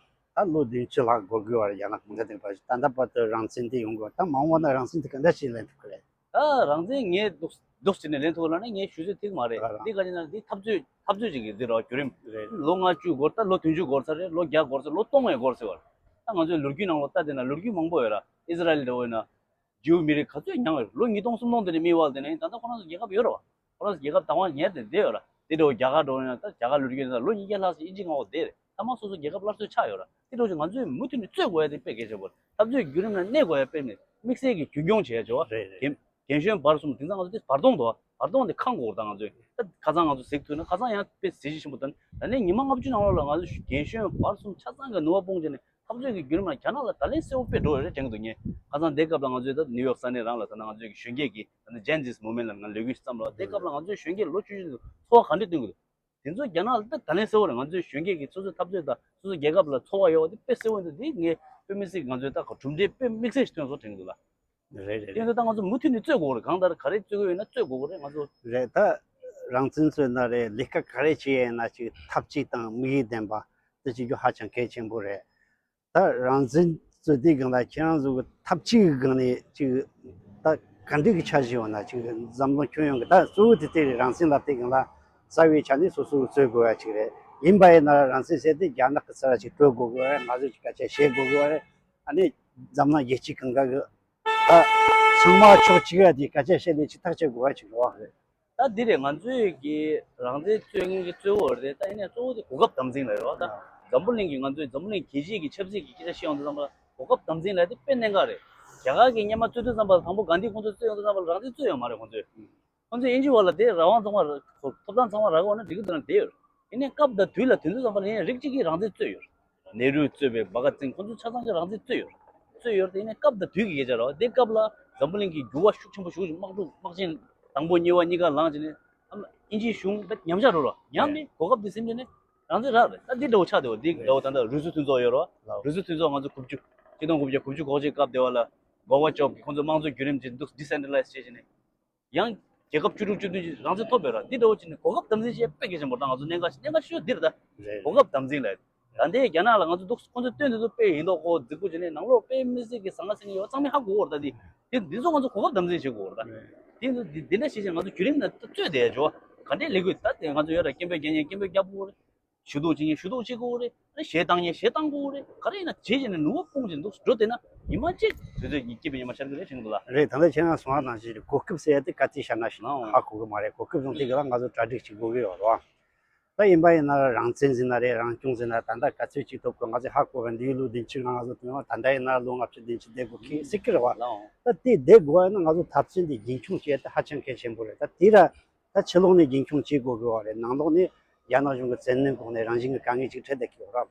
ད་ལོ་བདུན་ཅུ་ལྷག་འགོར་དགོས་པ་རེད། རྒྱ་ནག་གུང་ཁྲན་ཏང་ད་ལྟ་བར་དུ་རང་བཙན་དེ་ཡོང་དགོས། ད་མ་འོངས་པ་ན་རང་བཙན་དེ་ག་འདྲ་ཞིག་ལེན་ཐུབ་ཀྱི་རེད། ད་རང་བཙན་ངས་འདུག་འདུག་བྱས་ནས་ལེན་ཐུབ་ལ་ན་ངས་ཞུ་ཚོད་ཐིག་མ་རེད། ར་ར། འདི་ག་ཅི་ན་འདི་འཐབ་རྩོད་འཐབ་རྩོད་ཅིག་གི་འདི་ར་བརྒྱུད་རིམ་རེད། ལོ་ལྔ་བཅུ་འགོར། ད་ལོ་བདུན་ཅུ་འགོར་ཚར་རེད། ལོ་བརྒྱ་འགོར་ཚར། ལོ་སྟོང་བས་འགོར་ཚར་བ་རེད། ད་ང་ཚོའི་ལོ་རྒྱུས་ནང་ལོགས་ལྟ་བསྡད་ན་ལོ་རྒྱུས་མང་པོ་ཡོད་ར། ཨི་ཟི་རལ་འདྲ་བོ་ཡིན་ན། ཇིའུ་མི་རིགས་ག་ཚོད་མྱངས་ཡོད། ལོ་ཉིས་སྟོང་སུམ་སྟོང་དེ་ནས་མི་དབང་དེ་ནས་ད་ལྟ་ཁོ་རང་ཚོ་རྒྱལ་ཁབ་ཡོད་རེད་བ། ཁོ་རང་ཚོ་རྒྱལ་ཁབ་བདག་དབང་ཉར་ཏེ་བསྡད་ཡོད་ར། དེ་འདྲ་བོ་རྒྱ་གར་འགྲོ་ན་ད་རྒྱ་གར་ལོ་རྒྱུས་ཡིན་ན་ལོ་ཉིས་བརྒྱ་ལྷག་ཙམ་དབྱིན་ཇི་མངའ་འོག་བསྡད་རེད། ཐ་མ་སོ་སོ་རྒྱལ་ཁབ་སླར་གསོ་ཆགས་ཡོད་ར། དེ་འདྲ་བོ་ཅིག་ང་ཚོས་མུ་མཐུད་ནས་རྩོད་དགོས་ཡ་དེ་དཔེ་གལ་ཆེན་པོ་རེད། འཐབ་རྩོད་བརྒྱུད་རིམ་ནང་གནས་དགོས་ཡ་དཔེ་མེད། དམིགས་བསལ་གྱི་རྒྱུན་སྐྱོང་བྱེད་ཡ་བྱ་བ་རེད་རེད། རྒན་རྒན་གཞོན་བར་གསུམ་དེང་སང་ང་ཚོ་དེ་བར་སྟོང་འདུག་བ། བར་སྟོང་དེ་ཁེངས་དགོས་རེད། ད་ང་ཚོས་ད་ཁ་སང་ང་ཚོ་གཟིགས་ཐུབ་ན་ཁ་སང་ཡང་དཔེ་གཟི་བརྗིད་ཆེན་པོ་དང་ད་ནས་ཉི་མ་ལྔ་བཅུ་ནང་ལོགས་ལ་ང་ཚོ་རྒན་གཞོན་བར་གསུམ་ཆ་ཚང་གི་ནུས་པ་སྤུངས་བྱས་ནས། འཐབ་རྩོད་ཀྱི་བརྒྱུད་རིམ་ལ་རྒྱ་ནག་ལ་བརྡ་ལན་གསལ་པོ་དཔེ་འགྲོ་ཡོད་རེད་དྲན་གྱི་འདུག་ངས་ཁ་སང་དེ་སྐབས་ལ་ང་ཚོས་ད་ནིའུ་ཡོག་ས་གནས་རང་ལ་ད་ང་ཚོའི་གཞོན་སྐྱེས་ཀྱི་ད་ནི་Gen Zs movement ལ་ང་ལས་འགུལ་ཞིག་བརྩམས་རོགས། དེ་སྐབས་ལ་ང་ཚོའི་གཞོན་སྐྱེས་ལོ་བཅུ་བཞི་ཚོ་ཚོར་བ་ག་འདྲ་སྟོན་གྱི་འདུག་དེ་ཚོ་རྒྱ་ནག་ལ་ད་བརྡ་ལན་གསལ་པོ་རེད། ང་ཚོའི་གཞོན་སྐྱེས་ཀྱིས་སོ་སོའི་འཐབ་རྩོད་དང་སོ་སོའི་རྒྱལ་ཁབ་ལ་ཚོར་བ་ཡོད་པ་དེ་དཔེ་གསལ་པོ་འདུག་དེ་ངས་དཔེ་མི་སྲིད་ང་ཚོའི་ད་གྲུབ་འབྲས་དཔེ་དམིགས་བསལ་ཞིག་ཐོན་སོང་དྲན་གྱི་འདུག་ལ། རེད་རེད་དེ་རེད། ཚོ་ད་ང་ཚོ་མུ་མཐུད་ནས་རྩོད་དགོས་རེད། གང་ལྟར་ག་རེ་རྩོད་དགོས་ཡོད་ན་རྩོད་དགོས་ཀྱི་རེད་ང་ཚོ། རེད། ད་རང་བཙན་རྩོད་ན་རེད། ལས་ཀ་ག་རེ་བྱེད་ཡིན་ན་ཅིག་ཐབས་ཇུས་དང་དམིགས་ཡུལ་ལྡན་པ་དེ་བྱེད་རྒྱུ་ཧ་ཅང་གལ་ཆེན་པོ་རེད། ད་རང་བཙན་རྩོད་དུས་སྒང་ལ་ཁྱེད་རང་ཚོ་གི་ཐབས་ཇུས་ཀྱི་སྒང་ནས་ཅིག་ད་ག་འདྲ་གི་འཆར་གཞི་ཡོད་ན། ཅིག་འཛམ་གླིང་ཁྱོན་ཡོངས་ཀྱི་ད་གཙོ་བོ་དེ་དེ་རེད། རང་བཙན་ལབ་དུས་སྒང་ལ་རྩ་བའི་ཆ་ནས་སོ་སོ་གི་རྩོད་དགོས་ཡ་ཅིག་རེད། ཡིན་པ་ཡིན་ན་རང་བཙན་ཟེར་དུས་རྒྱ་ནག་གི་རྩ་ལ་ཅིག་སྤྲོད་དགོས་ཀྱི་རེད། ང་ཚོས་ཅིག་སྐད་ཆ་བཤད་དགོས་ཀྱི་རེད། ཨ་ནི་འཛམ་གླིང་རྒྱལ་སྤྱི་གང་ག་གི་ད་ཚང་མ་ཕྱོགས་གཅིག་ཡ་དེ་སྐད་ཆ་བཤད་ལས་ཅིག་ཐག་གཅོད་དགོས་ཡ་ཅིག་རེད་བ། རེད། ད་འདི་རེད། ང་ཚོས་ཀྱི་རང་བཙན་རྩོད་མཁན་གྱི་རྩོད་པ་རེད། ད་ཡིན་ནའི་གཙོ་བོ་དེ་གོ་སྐབས་དམ་འཛིན་ལ་རེད་བ། ད་འཛམ་བུ་གླིང་གི་ང་ཚོའི་འཛམ་བུ་གླིང་རྒྱལ་སྤྱིའི་གི་ཆབ་སྲིད་ཀྱི་སྐད་ཆ་བཤད་ཡོང་དུས་ཙམ་པ་གོ་སྐབས་དམ་འཛིན་ལ་དེ་དཔེ་གནད་འགག་རེད། རྒྱ་གར་གྱིས་སྔོན་མ་རྩོད་དུས་ཙམ་པ་དང་པོ་གྷན་དྷི་ཁོང་ཚོ་རྩོད་ཡོང་དུས་ཙམ་པ་རང་བཙན་རྩོད་ཡོད་མ་རེད་ཁོང་ཚོས། ཁོང་ཚོས་དབྱིན་ཇི་བ་ལ་དེ་རང་དབང་ཚང་མ་ཐོབ་ཐང་ཚང་མ་རག་གི་ཡོད་ན་འགྲིག་གི་འདུག་ན་བསྡད་ཡོད། ཡིན་ནའི་སྐབས་དང་དུས་ལ་དེ་ཚོ་ཙམ་པ་ལ་ཡིན་ནའི་རིགས་གཅིག་གིས་རང་བཙན་རྩོད་ཡོད། ནེ་རུས་གཙོས་པའི་བྷ་ག་སིང་ཁོང་ཚོ་ཆ་ཚང་གིས་རང་བཙན་རྩོད་ཡོད། རྩོད་ཡོད་དེ་ཡིན་ནའི་སྐབས་དང་དུས་ཀྱི་སྐད་ཆ་རེད་བ། དེ་སྐབས་ལ་འཛམ་བུ་གླིང་གི་འགྱུར་བ་ཤུགས་ཆེན་པོ་ཞེ་པོ་ཅིག་དམག་འཁྲུག་དམག་ཆེན་དང་པོ་གཉིས་པ་གཉིས་ཀ་ལངས་བྱས་ནས་ཨ་མ་དབྱིན་ཇིའི་གཞུང་ད་ཉམས་ཆག་འགྲོ་ར། ཉམས་ནས་གོ་སྐབས་དེ་ཟིན་བྱས་ནས་རང་བཙན་རག་རེད། ད་འདི་འདྲ་བོ་ཆགས་བསྡད་པ་འདི་འདྲ་བོ་ད་ལྟ་རུ་སུ་མཐུན་ཚོགས་ཡོད་རེད་བ། རུ་སུ་མཐུན་ཚོགས་ང་ཚོ་དགུ་བཅུ་ཆིག་སྟོང་དགུ་བརྒྱ་དགུ་བཅུ་གོ་གཅིག་སྐབས་དེ་བ་ལ་གོར་བྷ་ཆོབ་ཀྱིས་ཁོང་ཚོ་དམངས་གཙོ་བརྒྱུད་རིམ་ཅིག་འདུག་ཌི་སེན་ཊྲ་ལའི་ཛི་བྱས་བྱས་ནས། ཡང་རྒྱལ་ཁབ་བཅུ་དྲུག་བཅུ་བདུན་ཅིག་རང་བཙན་ཐོབ་ཡོད་ར། འདི་འདྲ་བོ་ཅིག་ནི་གོ་སྐབས་དམ་འཛིན་བྱེད་དཔེ་གལ་ཆེན་པོ་རེད། ད་ང་ཚོ་གནད་འགག་གནད་འགག་ཤོས་འདི་རེད་ད། རེད། གོ་སྐབས་དམ་འཛིན་ལས། ད་ལྟའི་རྒྱ་ནག་ལ་ང་ཚོ་འདུག་ཁོང་ཚོས་སྟོན་དེ་ཚོ་དཔེ་ཡིན་མདོག་ཁོ་རྫིག་པོ་བྱས་ནས་ནང་ལོགས་དཔེ་མི་སྲིད་ཀྱི་ཟང་ངེ་ཟིང་ངེ་ཡོད་ཚང་མས་ཧ་གོ་གི་ཡོད་རེད། ད་འདི་འདི་ཚོ་ང་ཚོ་གོ་སྐབས་དམ་འཛིན་བྱེད་དགོས་རེད་ད། རེད། དེ་ཚོ་འདི་འདི་འདྲ་བྱས་ཤིང་ང་ཚོ་བརྒྱུད་རིམ་ནང་རྩོད་བསྡད་ཡ་ཅོ། ག་འདྲས་ལས་དགོས་ད་དེ་ང་ཚོ་ཡོད་ར་སྐད་འབོད་རྒྱག་མཁན་སྐད་འབོད་རྒྱག་དགོས་རེད། ཞུ་གཏུག་བྱེད་མཁན་ཞུ་གཏུག་བྱེད་དགོས་རེད། ཨ་ནི་གཞས་བཏང་མཁན་གཞས་བཏང་དགོས་རེད། ག་རེ་ཡིན་ན་བྱས་བྱས་ནས་ནུ་བོ་སྤུངས་བྱས་འདུག་འགྲོ་བསྡད་ན་ཉི་མ་གཅིག་དུས་ཚོད་ཀྱི་སྐྱིད་པའི་ཉི་མ་ཤར་གི་རེད་དྲན་གི་འདུག་ལ། རེད། ད་ལྟ་ཁྱེད་རང་གསུངས་པ་ནང་བཞིན་གོ་སྐབས་ཟེར་ཡ་དེ་ག་ཚོད་ཤར་ན་ཞིག་ལའོ། ཧ་གོ་གི་མ་རེད། གོ་སྐབས་བཟུང་དེ་ག་ལ་ང་ཚོ་གྲ་སྒྲིག་བྱེད་དགོས་ཀྱི་ཡོད་རེད་བ། ད་ཡིན་པ་ཡིན་ན་རང་བཙན་ཟེར་ན་རེད། རང་སྐྱོང་ཟེར་ན་ད་ལྟ་ག་ཚོད་ཅིག་ཐོབ་དགོས། ང་ཚོས་ཧ་གོ་བ་འདིའི་ལོ་བདུན་ཅུ་ང་ང་ཚོ་དོན་ད་ལྟ་ཡིན་ན་ལོ་ལྔ་བཅུ་བདུན་ཅུ་བསྡད་དགོས་ཀི་སྲིད་ཀི་རེད་བ། ལའོ། ད་དེ་བསྡད་དགོས་ཡ་ན་ང་ཚོ་འཐབ་རྩོད་འདི་རྒྱུན་འཁྱོངས་བྱེད་ཡ་དེ་ཧ་ཅང་གལ་ཆེན་པོ་རེད། ད་དེ་ར་ད་ཕྱི་ལོགས་ནས་རྒྱུན་འཁྱོངས་བྱེད་དགོས་ཀྱི་ཡོད་རེད། ནང་ལོགས་ནས་རྒྱ་ནག་གཞུང་གི་བཙན་གནོན་འོག་ནས་རང་བཞིན་གྱི་དཀའ་ངལ་ཅིག་འཕྲད་བསྡད་ཀྱི་ཡོད་རེད།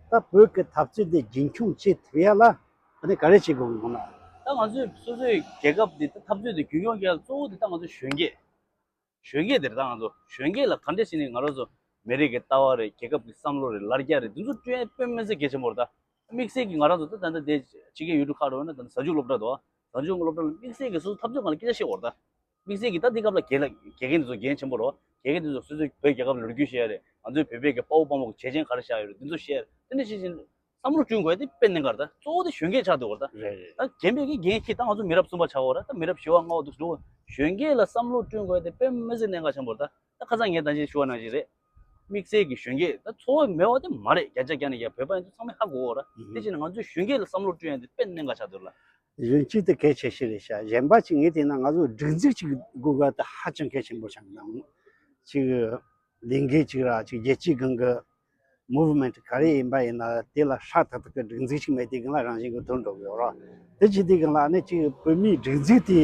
ད་བོད་ཀྱི་འཐབ་རྩོད་འདི་རྒྱུན་འཁྱོངས་བྱེད་ཐུབ་ཡ་ལ་ཨ་ནི་ག་རེ་བྱེད་དགོས་ཀྱི་འདུག་ན། ད་ང་ཚོས་སོ་སོའི་རྒྱལ་ཁབ་འདི་ད་འཐབ་རྩོད་འདི་རྒྱུན་འཁྱོངས་བྱེད་ཡ་གཙོ་བོ་འདི་ད་ང་ཚོ་གཞོན་སྐྱེས། གཞོན་སྐྱེས་དེ་རེད། ད་ང་ཚོ་གཞོན་སྐྱེས་ལ་ག་འདྲས་བྱས་ནས་ང་རང་ཚོ་མི་རིགས་ཀྱི་ལྟ་བ་རེད། རྒྱལ་ཁབ་ཀྱི་བསམ་བློ་རེད། ལར་རྒྱ་རེད། འདི་ཚོ་བསྐྲུན་ཡ་དཔེ་མི་སྲིད་གལ་ཆེན་པོ་རེད། ད་དམིགས་བསལ་གྱི་ང་རང་ཚོ་ད་ད་ལྟ་དེ་ཕྱི་རྒྱལ་ཡུལ་གྲུ་ཁག་རེད་བ་ན་ད་ལྟ་བཟའ་བཅུག་སློབ་གྲྭ་འདུག་བ། བཟའ་བཅུག་སློབ་གྲྭ་ལ་དམིགས་བསལ་གྱི་སོ་སོ་འཐབ་རྩོད་སྒང་ལ་སྐད་ཆ་བཤད་དགོས་རེད། ད་དམིགས་བསལ་གྱི་ད་འདི་སྐབས་ལ་དགེ་ལ་དགེ་རྒན་འདི་ཚོ་འགན་ཆེན་པོ་རེད་བ། དགེ་རྒན་འདི་ཚོ་སོ་སོའི་བོད་རྒྱལ་ཁབ་ལ་ལོ་རྒྱུས་བཤད་ཡ་རེད། ང་ཚོའི་བོད་པའི་གི་དཔའ་བོ་དཔའ་མོ་གི་བྱས་རྗེས་ག་རེ་བཞག་ཡོད་རེད། འདི་ཚོ་བཤད་ཡ་རེད། དེ་འདྲ་བཤད་བཞིན་བསམ་བློ་བསྐྲུན་དགོས་ཡ་དེ་དཔེ་གནད་འགག་རེད། ད་གཙོ་བོ་དེ་གཞོན་སྐྱེས་ཆགས་འདུག་གོ་ད། རེད་རེད། ད་རྒན་པའི་གི་འགན་འཁྱེར། ད་ང་ཚོ་མི་རབས་གསུམ་པ་ཆགས་ཡོད་རེད། ད་མི་རབས་བཞི་པ་ལྔ་པ་འདུག་འགྲོ། གཞོན་སྐྱེས་ལ་བསམ་བློ་བསྐྲུན་དགོས་ཡ་དེ་དཔེ་མི་སྲིད་གནད་འགག་ཆེན་པོ་རེད། ད་ད་ཁ་སང་ངས་ད་ཅི་ཞུ་བ་ནང་བཞིན་རེད། དམིགས་བསལ་གྱི་གཞོན་སྐྱེས་ད་འཚོ་བ་མེད་པ་དེ་མ་རེད། བརྒྱ་ཆ་བརྒྱ་ནས་བརྒྱ་བོད་པ་ཡིན་ཚོ་ཚང་མས་ཧ་གོ་གོ་ར། དེ་བྱས་ནས་ང་ཚོས་གཞོན་སྐྱེས་ལ་བསམ་བློ་བསྐྲུན་ཡ་དེ་དཔེ་གནད་འགག་ཆགས་འདུག་ལ། གཞོན་སྐྱེས་དེ་གལ་ཆེ་ཤོས་རེད་ཤག་གཞན་པ་ཅིག་ངས་བལྟས་ན་ང་ཚོ་སྒྲིག་འཛུགས་ཅིག་དགོས་ག་ད་ཧ་ཅང་གལ་ཆེན་པོ་ཆགས་འདུག་ཅིག་ལས་འགུལ་ཅིག་ར་ཅིག་རྒྱལ་སྤྱིའི་སྒང་གི་མུབ་མེན་ཊི་ག་རེ་ཡིན་པ་ཡིན་ན་དེ་ལ་ཧྲ་ཐག་ཐག་གི་སྒྲིག་འཛུགས་ཤིག་མེད་དུས་སྒང་ལ་རང་བཞིན་གྱིས་དུར་འགྲོ་གི་ཡོད་རེད། དེ་བྱེད་དུས་སྒང་ལ་ཨ་ནི་ཅིག་བོད་མིའི་སྒྲིག་འཛུགས་དེ་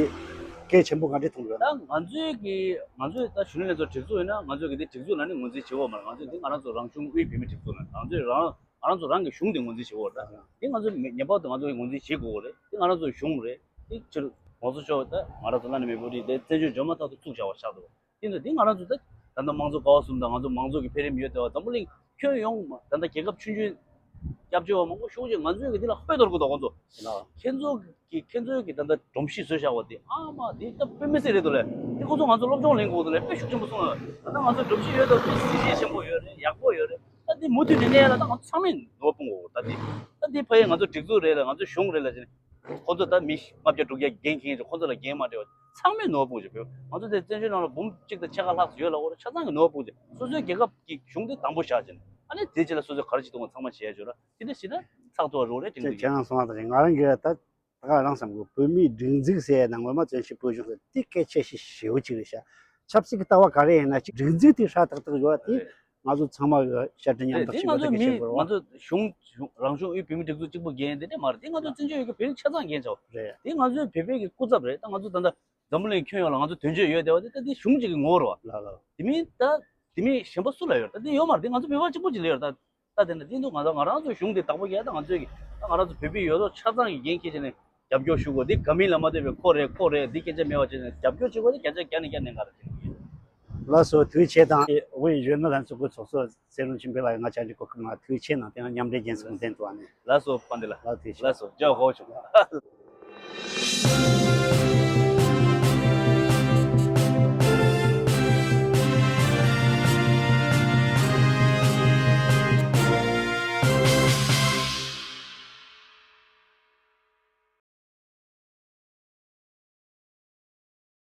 གལ་ཆེན་པོ་ག་འདྲས་མཐོང་གི་ཡོད་ན། ད་ང་ཚོའི་གི་ང་ཚོའི་ད་གཞོན་ནུ་ལྷན་ཚོགས་སྒྲིག་འཛུགས་ཡིན་ན་ང་ཚོའི་གི་དེ་སྒྲིག་འཛུགས་ལ་ནི་ངོས་འཛིན་བྱེད་འོ་མ་རེད། ང་ཚོས་དེ་ང་རང་ཚོ་རང་གཞུང་དབུས་བོད་མིའི་སྒྲིག་འཛུགས་ལ་ང་ཚོས་རང་ང་རང་ཚོ་རང་གི་གཞུང་དེ་ངོས་འཛིན་བྱེད་འོ་རེད། དེ་ང་ཚོས་ངེས་པར་དུ་ང་ཚོས་ངོས་འཛིན་བྱེད་དགོས་འོ་རེད། དེ་ང་རང་ཚོའི་གཞུང་རེད། དེ་ཕྱིར་ང་ཚོ་ཆོག་ད་ང་རང་ཚོ་བླ་ན་མེད་པའི་རིགས་དེ་བཙན་བྱོལ་འབྱོར་མ་ཐག་ཏུ་བཙུགས་བཞག་པ་ཆགས་འདུག་དེ་ཚོ་དེ་ང་རང་ཚོ་ད་ད་ལྟ་དམངས་གཙོ་ཀ་བ་གསུམ་དང་ང་ཚོ་མང་གཙོ་གི་འཕེལ་རིམ་ཡོད་དེ་བ་འཛམ་བུ་གླིང་ཁྱོན་ཡོངས་མ་ད་ལྟ་རྒྱལ་ཁབ་ཆུང་ཆུང་སྐྱབས་བཅོལ་བ་མང་པོ་ཤོག་ཅིག་ང་ཚོའི་གི་འདི་ལ་ཧོད་དོར་གི་འདུག་ཁོང་ཚོ་ལ། ཁྱེད་ཚོ་གི་ཁྱེད་ཚོའི་གི་ད་ལྟ་སྒྲོམ་གཞི་བཟོས་བཞག་པ་དེ་ཨ་མ་དེ་ད་དཔེ་མི་སྲིད་རེད་འདུག་ལས། དེ་ཁོང་ཚོ་ང་ཚོ་སློབ་སྦྱོང་ལེན་དགོས་འདུག་ལས། དཔེ་ཤུགས་ཆེན་པོ་གསུངས་ལ། ད་ལྟ་ང་ཚོ་སྒྲོམ་གཞི་ཡོད་དོ་དཔེ་གཟི་བརྗིད་ཆེན་པོ་ཡོད་རེད། ཡག་པོ་ཡོད་རེད། ད་འདི་མུ་མཐུད་ནས་གནས་ཡ་ལ་ད་ང་ཚོ་ཚང་མས་ནུས་པ་སྤུངས་དགོས། ད་འདི་ད་འདི་ཕ་ཡི་ང་ཚོ་སྒྲིག་འཛུགས་རེད་ལ་ང་ཚོ་གཞུང་རེད་ལ་ཅེ་ཁོ་ཚོ་ད་མི་ལྔ་བརྒྱ་དྲུག་བརྒྱ་འགན་འཁྱེར་མཁན་ཚོ་ཁོ་ཚོ་ལ་འགན་མ་སྤྲད་པ་ཚང་མས་ནུས་པ་སྤུངས་བྱས། ང་ཚོ་དེ་བཙན་བྱོལ་ནང་ལ་འབུམ་གཅིག་དང་ཕྱེད་ཀ་ལྷག་ཙམ་ཡོད་ལ་འོ་ར་ཆ་ཚང་གི་ནུས་པ་སྤུངས་བྱས་སོ་སོའི་རྒྱལ་ཁབ་ཀྱི་གཞུང་དེ་དང་པོ་བཞག་བྱས་ཨ་ནི་དེ་རྗེས་ལ་སོ་སོའི་ག་རེ་བྱེད་ཐུབ་ཀྱི་ཚང་མ་བྱས་ཡ་བྱོས་ར། དེ་འདྲ་བྱས་ན་ཚགས་ཚུད་པ་རོགས་རེད་དྲན་གྱི་ཡོད། ཁྱེད་རང་གསུངས་པ་དང་ང་རང་གིས་ད་ད་ག་རང་བསམ་གི་བོད་མིའི་སྒྲིག་འཛུགས་ཟེར་ཡ་ནང་ངོ་མ་བཙན་བྱོལ་བོད་གཞུང་ཟེར་དེ་གལ་ཆེ་ཤོས་ཞེ་པོ་ཅིག་རེད་ཤག་ཆབ་སྲིད་ཀྱི་ལྟ་བ་ག་རེ་ཡིན་ན་ཅིག་སྒྲིག་འཛུགས་དེ་ཧྲ་ཐག་ཐག་ཡོད་དེ་རེད། ང་ཚོ་ཚང་མ་གི་ཤར་ཏི་མཉམ་རེད། དེ་ཐག་ང་ཆོད་པ་ཚོ་དེ་མི་གལ་ཆེན་པོ་ང་རེད། ཚོ་གཞུང་གཞུང་རང་གཞུང་དབུས་བོད་མིའི་སྒྲིག་འཛུགས་གཅིག་པུ་འགན་དེ་འདྲ་མ་རེད། དེ་ང་ཚོ་བཙན་བྱོལ་ཡུལ་གྱི་བོད་རིགས་ཆ་ཚང་འགན་ཆགས་རེད། དེ་ང་ཚོའི་བོད་པའི་གི་སྐུ་ཚབ་རེད། ད་ང་ཚོ་ད་ལྟ་འཛམ་བུ་གླིང་ཁྱོན་ཡོངས་ལ་ང་ཚོ་དོན་གཅོད་ཡོད་བསྡད་པ་དེ་ད་དེ་གཞུང་གཅིག་གི་ངོ་བོ་རེད་བ། ལགས་ལགས། དེ་མིན་ད་དེ་མིན་གཞན་པ་སུ་ལ་ཡོད་རེད། ད་དེ་ཡོད་མ་རེད། དེ་ང་ཚོ་བོད་པ་གཅིག་པུ་གཅིག་ལ་ཡོད་རེད། ད་ད་དེ་ན་དེ་འདུག་ང་ཚོ་ང་རང་ཚོའི་གཞུང་དེ་བདག་པོ་རྒྱག་ད་ང་ཚོའི་གི་ད་ང་རང་ཚོ་བོད་པའི་ཡོད་ཐོག་ཆ་ཚང་གི་འགན་འཁྱེར་བྱས་ནས་རྒྱབ་སྐྱོར་ཞུ་དགོས། འདི་དགའ་མིན་ལ་མ་ལྟོས་པའི་ཁོ་རེད་ཁོ་རེད་འདི་སྐད་ཆ་མེད་པ་བྱས་ནས་རྒྱབ་སྐྱོར་བྱེད་དགོས། འདི་བརྒྱ་ཆ་བརྒྱ་ནས་བརྒྱ་གནད་འགག་རེད་དྲན་གྱི་ཡོད། ལགས་སོ། ཐུགས་རྗེ་ཆེ་དང་། དབུས་གཞོན་ནུ་ལྷན་ཚོགས་ཀྱི་ཚོགས་གཙོ་ཚེ་རིང་ཆོས་འཕེལ་ལགས་ང་བཅར་འདྲི་གོ་སྐབས་གནང་ཐུགས་རྗེ་ཆེ་གནང་། དེ་ཡང་མཉམ་འབྲེལ་རྒྱལ་ཚོགས་ལ་གདན་འདྲེན་གནང་ནས། ལགས་སོ་དཔལ་ལྡན་ལགས། ལགས་ཐུགས་རྗེ་ཆེ། ལགས་སོ་མཇལ་ཧོ་བྱུང་།